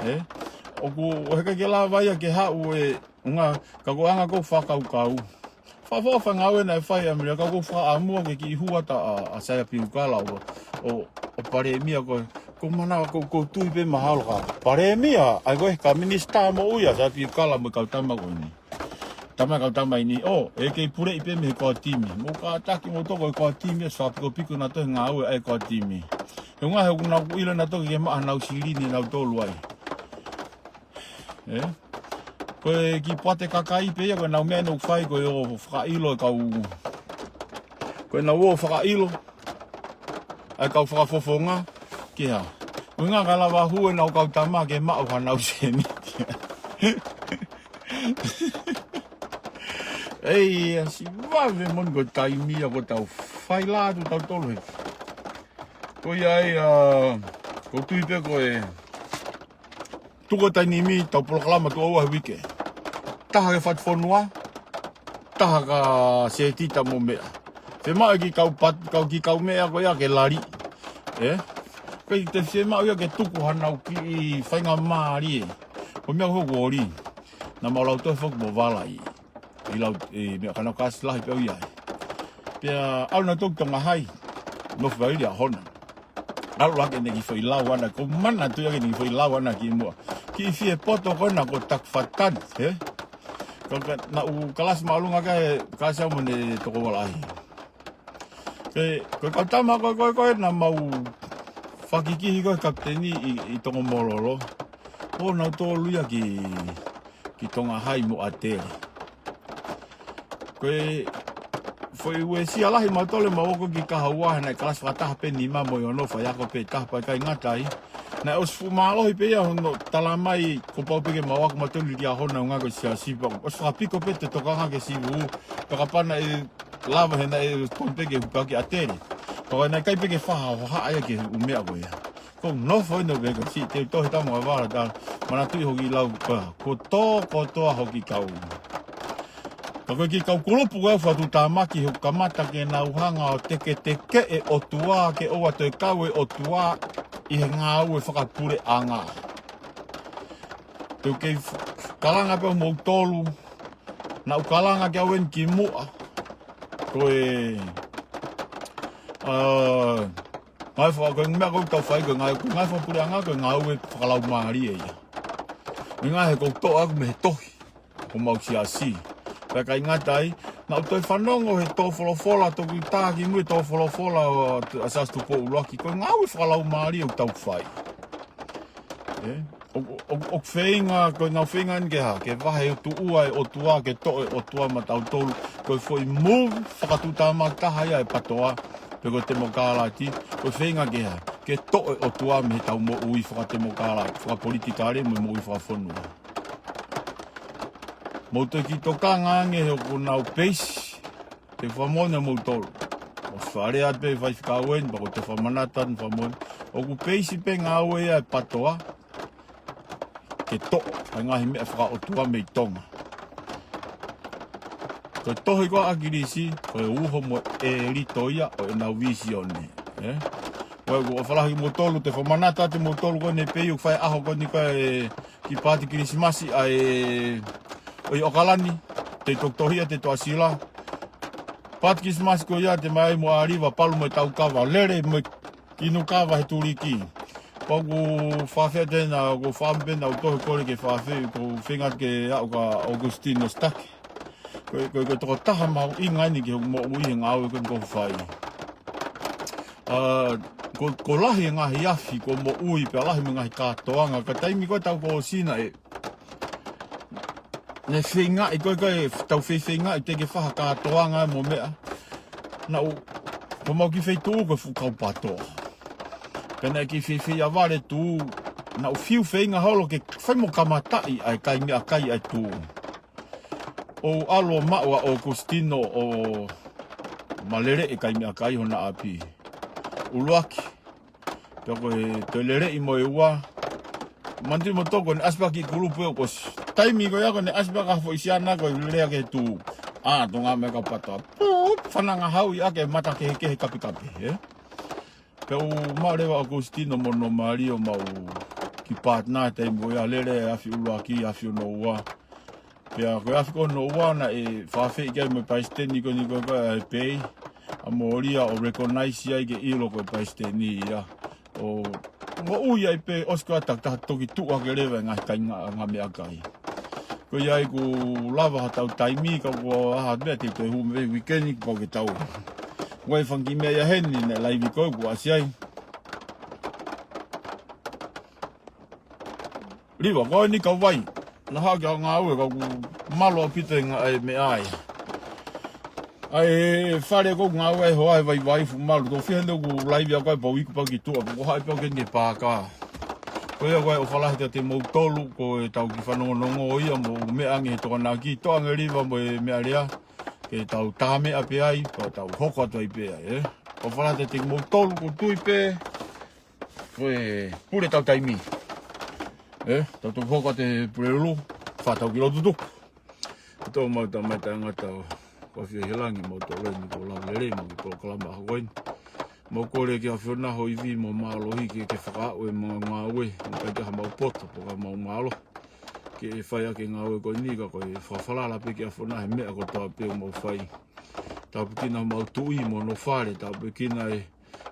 ē? ʻOku, heʻikai ke lava ia ke haʻu e, unga, ka ko e anga ʻeku fakakaukau. Fakaʻofoʻofa ngāue naʻe fai ʻa Melia ka ʻoku ou fakaʻamu ke kiʻi hū atu ʻa, ʻa Saia Piukala ʻo, ʻo, ʻo palēmia ko ē. ʻOku ou manako, ʻoku ou tui pē mahalo ka palēmia, ʻa ia ko e ka minisitā moʻui ʻa Saia Piukala mo e kau tama ko eni. Tama kau tama eni, ʻo, ʻe kei puleʻi pē mei he core team. Mou kātaki mou toko e core team ʻe fakapikopiko naʻa toe ngāue ʻa e core team. He unga he ʻoku nau ʻilo naʻa toki ke maʻa nau silini nautolu ai. Ē? Ko e kiʻi poate kakai pē ia, ko ʻenau meʻa ʻenau fai, ko e ō fakaʻilo e kau, ko ʻenau ō fakaʻilo ʻa e kau fakafofonga, ke hā. Ko e ngā ka lava hū ʻenau kau tama ke maʻu hanau seniti. ʻEi, ʻa si vave moni ko e taimi ia ʻoku tau fai lā atu tautolu he. Ko ia ai, ʻa, ʻoku ou tui pē ko e tuku e taimi ni tau polokalama tuʻo ua he uike. Taha ki he fatufonua, taha kia Setita mo meʻa. Fiemaʻu e kiʻi kau pat-, kau kiʻi kau meʻa ko ia ke lali. Ē? Pea ʻikai te fiemaʻu ia ke tuku hanau kiʻi faingamālie. Ko e meʻa ʻoku ou ʻilo. Naʻa mau lau toe foki mo vala ʻi, ʻi lau, ʻi meʻa ka nau kasi lahi pē ʻo ia. Pea ʻalu nautolu ki Tonga Hai. Nofo ai ʻi Liahona. ʻAlu hake ʻene kiʻi foʻi lau ʻana, ʻoku ou manatu ia ki heʻene kiʻi foʻi lau ʻana kimuʻa. Kiʻi fie poto ko ena ko Takufatani, ē? Ka, ka, naʻa ku kalasi māʻolunga ki ai, kalasi au mo ʻene tokoua lahi. Ko e, ko e kau tama ko ē, ko ē, ko ē, naʻa mau fakakikihi ko ē kapiteni ʻi, ʻi Tonga Mololo. ʻO nautolu ia ki, ki Tonga Hai mo ʻAtele. Ko e foʻi uesia lahi mautolu ʻe mau ō ko ē ki Kahaʻua, naʻe kalasi fakataha pē nima mo e ono, faiako pē taha pea ʻikai ngata ai. Naʻe ʻosi fuʻu mālohi pē ia hono tala mai kuo pau pē ke mau ako mautolu ʻi Liahona ʻo ngāue ko e siasi pea ʻosi fakapiko pē te tokanga ke sivu. Pea kapau naʻe lava he naʻe tonu pē ke hū pē ki ʻAtele. Pea ko e naʻe ʻikai pē ke faʻa hohaʻa ia ki he ʻū meʻa ko ia. Ko e nofo ʻi he nofo pē ko si te u tohi tama ka vala ta manatuʻi hoki lau ko ē. Ko tō, ko tō hoki kau. Ka ko e kiʻi kau kulupu ko ē ʻoku fakatuʻutāmaki he ʻoku kamata ke nau hanga ʻo teketekeʻi e ʻOtua ke ʻoua toe kau e ʻOtua ʻi he ngāue fakapuleʻanga. Te u kei f-, kalanga pē ʻo moutolu, naʻa ku kalanga ki ai eni kimuʻa. Ko e, ā, ngāue faka-, ko e meʻa ʻoku tau fai, ko e ngāue, ko e ngāue fakapuleʻanga, ko e ngāue fakalaumālie ia. Ko e ngaahi ʻoku toʻo ʻaki mei he tohi ʻo homau siasi. Pea ʻikai ngata ai, naʻa ku toe fanongo he tō folofola, toki tā kimui tō folofola ʻa Siaosi Tupou ʻUluaki. Ko e ngāue fakalaumālie ʻoku tau fai. ʻE? ʻO, ʻo, ʻo, ʻoku feinga, ko e ngaahi feinga eni ke hā, ke vahe tuʻu ʻa e ʻOtua, ke toʻo e ʻOtua maʻatautolu, ko e foʻi move fakatuʻutāmaki taha ia ʻa e PATOA, pe ko e temokalati, ko e feinga ke hā, ke toʻo e ʻOtua mei heʻetau moʻui fakatemokalati, fakapolitikale, mo e moʻui fakafonua. Mou toe kiʻi tokanga ange he ʻoku nau peisi, te u fakamoʻoni ʻa moutolu. ʻOsi fale atu pē faifekau eni, pea ko e toe fakamanatu atu fakamoʻoni. ʻOku peisi pē ngāue ia ʻa e PATOA, ke toʻo ʻa e ngaahi meʻa fakaʻotua mei Tonga. Ko e tohi ko ē ʻa ʻAkilisi, ko e uho mo e ʻelito ia ʻo ʻenau vīsione, ē? Ko e, ko e falahi moutolu, te u fakamanatu atu moutolu ko eni pē ʻoku fai ʻaho ko eni ko e kiʻi paati Kilisimasi ʻa e, ʻo e ʻOkalani, te u toki tohi ia, te u toʻa sila. Paati Kilisimasi ko ia te u ʻomai mo ʻAliva, palu mo e taukava, lele mo e inu kava he tuliki. Pea ʻoku ou fakaafeʻi atu eni, ʻoku ou fakaʻamu pē eni ʻa e tohi kole ke fakaafeʻi, ʻoku ou feinga ke aʻu kia ʻOkusitino Sitake. Ko e, ko e, ko e tokotaha mahuʻinga eni ki hoku moʻui he ngāue ko eni ʻoku ou fai. Ā, ko, ko e lahi e ngaahi afi, ko e moʻui, pea lahi mo e ngaahi kātoanga, ka taimi ko ē tau ko ē ʻosi na ē, ne feingaʻi, ko e, ko e, tau feifeingaʻi, te ke fai ha kātoanga mo e meʻa. Naʻa ku, ko homau kiʻi feituʻu ko e fuʻu kau PATOA. Pea naʻe kiʻi feifeiʻavale tuʻu, naʻa ku fiu feinga holo ke fai mo kamataʻi ʻa e kai meʻakai ʻa e tuʻu. ʻO ʻalu ʻo maʻu ʻa ʻOkusitino ʻo malele e kai meʻakai hona ʻapi. ʻUluaki. Pea ko e toe leleʻi mo e ua. Manatuʻi moutolu ko eni ʻasi pē ha kiʻi kulupu ʻe ʻosi. Taimi ko ia ko eni ʻasi pē ha foʻi siana ko e lea ki he tuʻu. Ā, tō ngā meʻa kau PATOA. Pū, fananga hau ia ke mata kehekehe kapekape, ē? Pea u maʻu leva ʻa ʻOkusitino mo Nomalio ʻo maʻu kiʻi partner taimi ko ia lele afi ʻuluaki, afi hono ua. Pea ko e afi ko hono ua naʻe fakaafeʻi ki ai mo e palesiteni ko eni ko e, ko e pei, ʻa Molia ʻo recognize ai ke ʻilo ko e palesiteni ia. ʻO, ʻo ui ai pē ʻosi ko ia takitaha toki tuʻu hake leva e ngaahi kai ngā, ngā meʻakai. Ko ia ai kuo lava ha tau taimi ka kuo ʻaha meʻa te u toe hū mei weekend kuo pau ke tau. Ko e fanga kiʻi meʻa ia heni naʻe laivi ko ē kuo ʻasi ai. Liva, ko eni kau vai. Naʻa hake au ngāue ka ʻoku malu ʻaupito e ngā, e meʻa ai. ʻA e fale ko ē ngāue ai hoa e vaivai fuʻu malu. Ko e fiha eni ʻoku laivi au ko ē pau iku pau ki tuʻa, pea ko e haʻi pē au ke nge pāka. Ko ia ko e ʻofa lahi kiate moutolu, ko e tau kiʻi fanongonongo ia mo e meʻa ange he Tokonaki, toʻa ange Liva mo e meʻa lea, ke tau tā meʻa pē ai, pea tau hoko atu ai pē ai, ē. ʻOfa lahi kiate moutolu, ʻoku ou tui pē, ko e pule tau taimi. Ē, tau toki hoko atu e Pulelulu, fā tau ki lotu tuku. Tō mau tamaʻitaʻi tangata ʻoku ʻafio ʻi he langi, mau tō lelei ni ko lau lelei, mau kiʻi polokalama ʻaho ko eni. Mau kole ki he ʻAfiona ho ivi mo mālohi ke, ke fakaaʻu e mau ngāue, ʻikai ke ʻi ai ha mau poto, pe ko ha mau mālohi. Ke fai ʻaki e ngāue ko eni ka ko e fakafalala pē ki he ʻAfiona he meʻa kotoa pē ʻoku mau fai. Tāpuekina homau tuʻi mo hono fale, tāpuekina e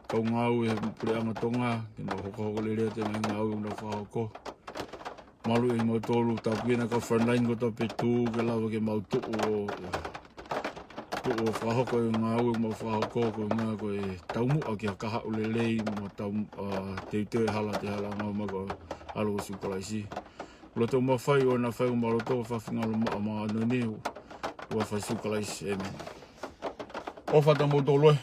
kau ngāue he puleʻanga Tonga, ke nau hokohoko lelei atu e ngaahi ngāue ʻoku nau fakahoko. Maluʻi ʻe mautolu, tāpuekina e kau frontline kotoa pē tuʻu, ke lava ke mau tuʻu ʻo, tuʻu ʻo fakahoko e ngāue ʻoku mau fakahoko, ko e ngāue ko e taumuʻa ki ha kahaʻu lelei, mo tau, ā, teuteu e hala, te hala ngāue mai ko e ʻAlo ko Sīsū Kalaisi. Loto mafai ʻo na fai ʻo mau loto fafingalo ma, ma ano ni, ʻofa ʻa Sīsū Kalaisi. ʻĒmeni. ʻOfa atu moutolu ē.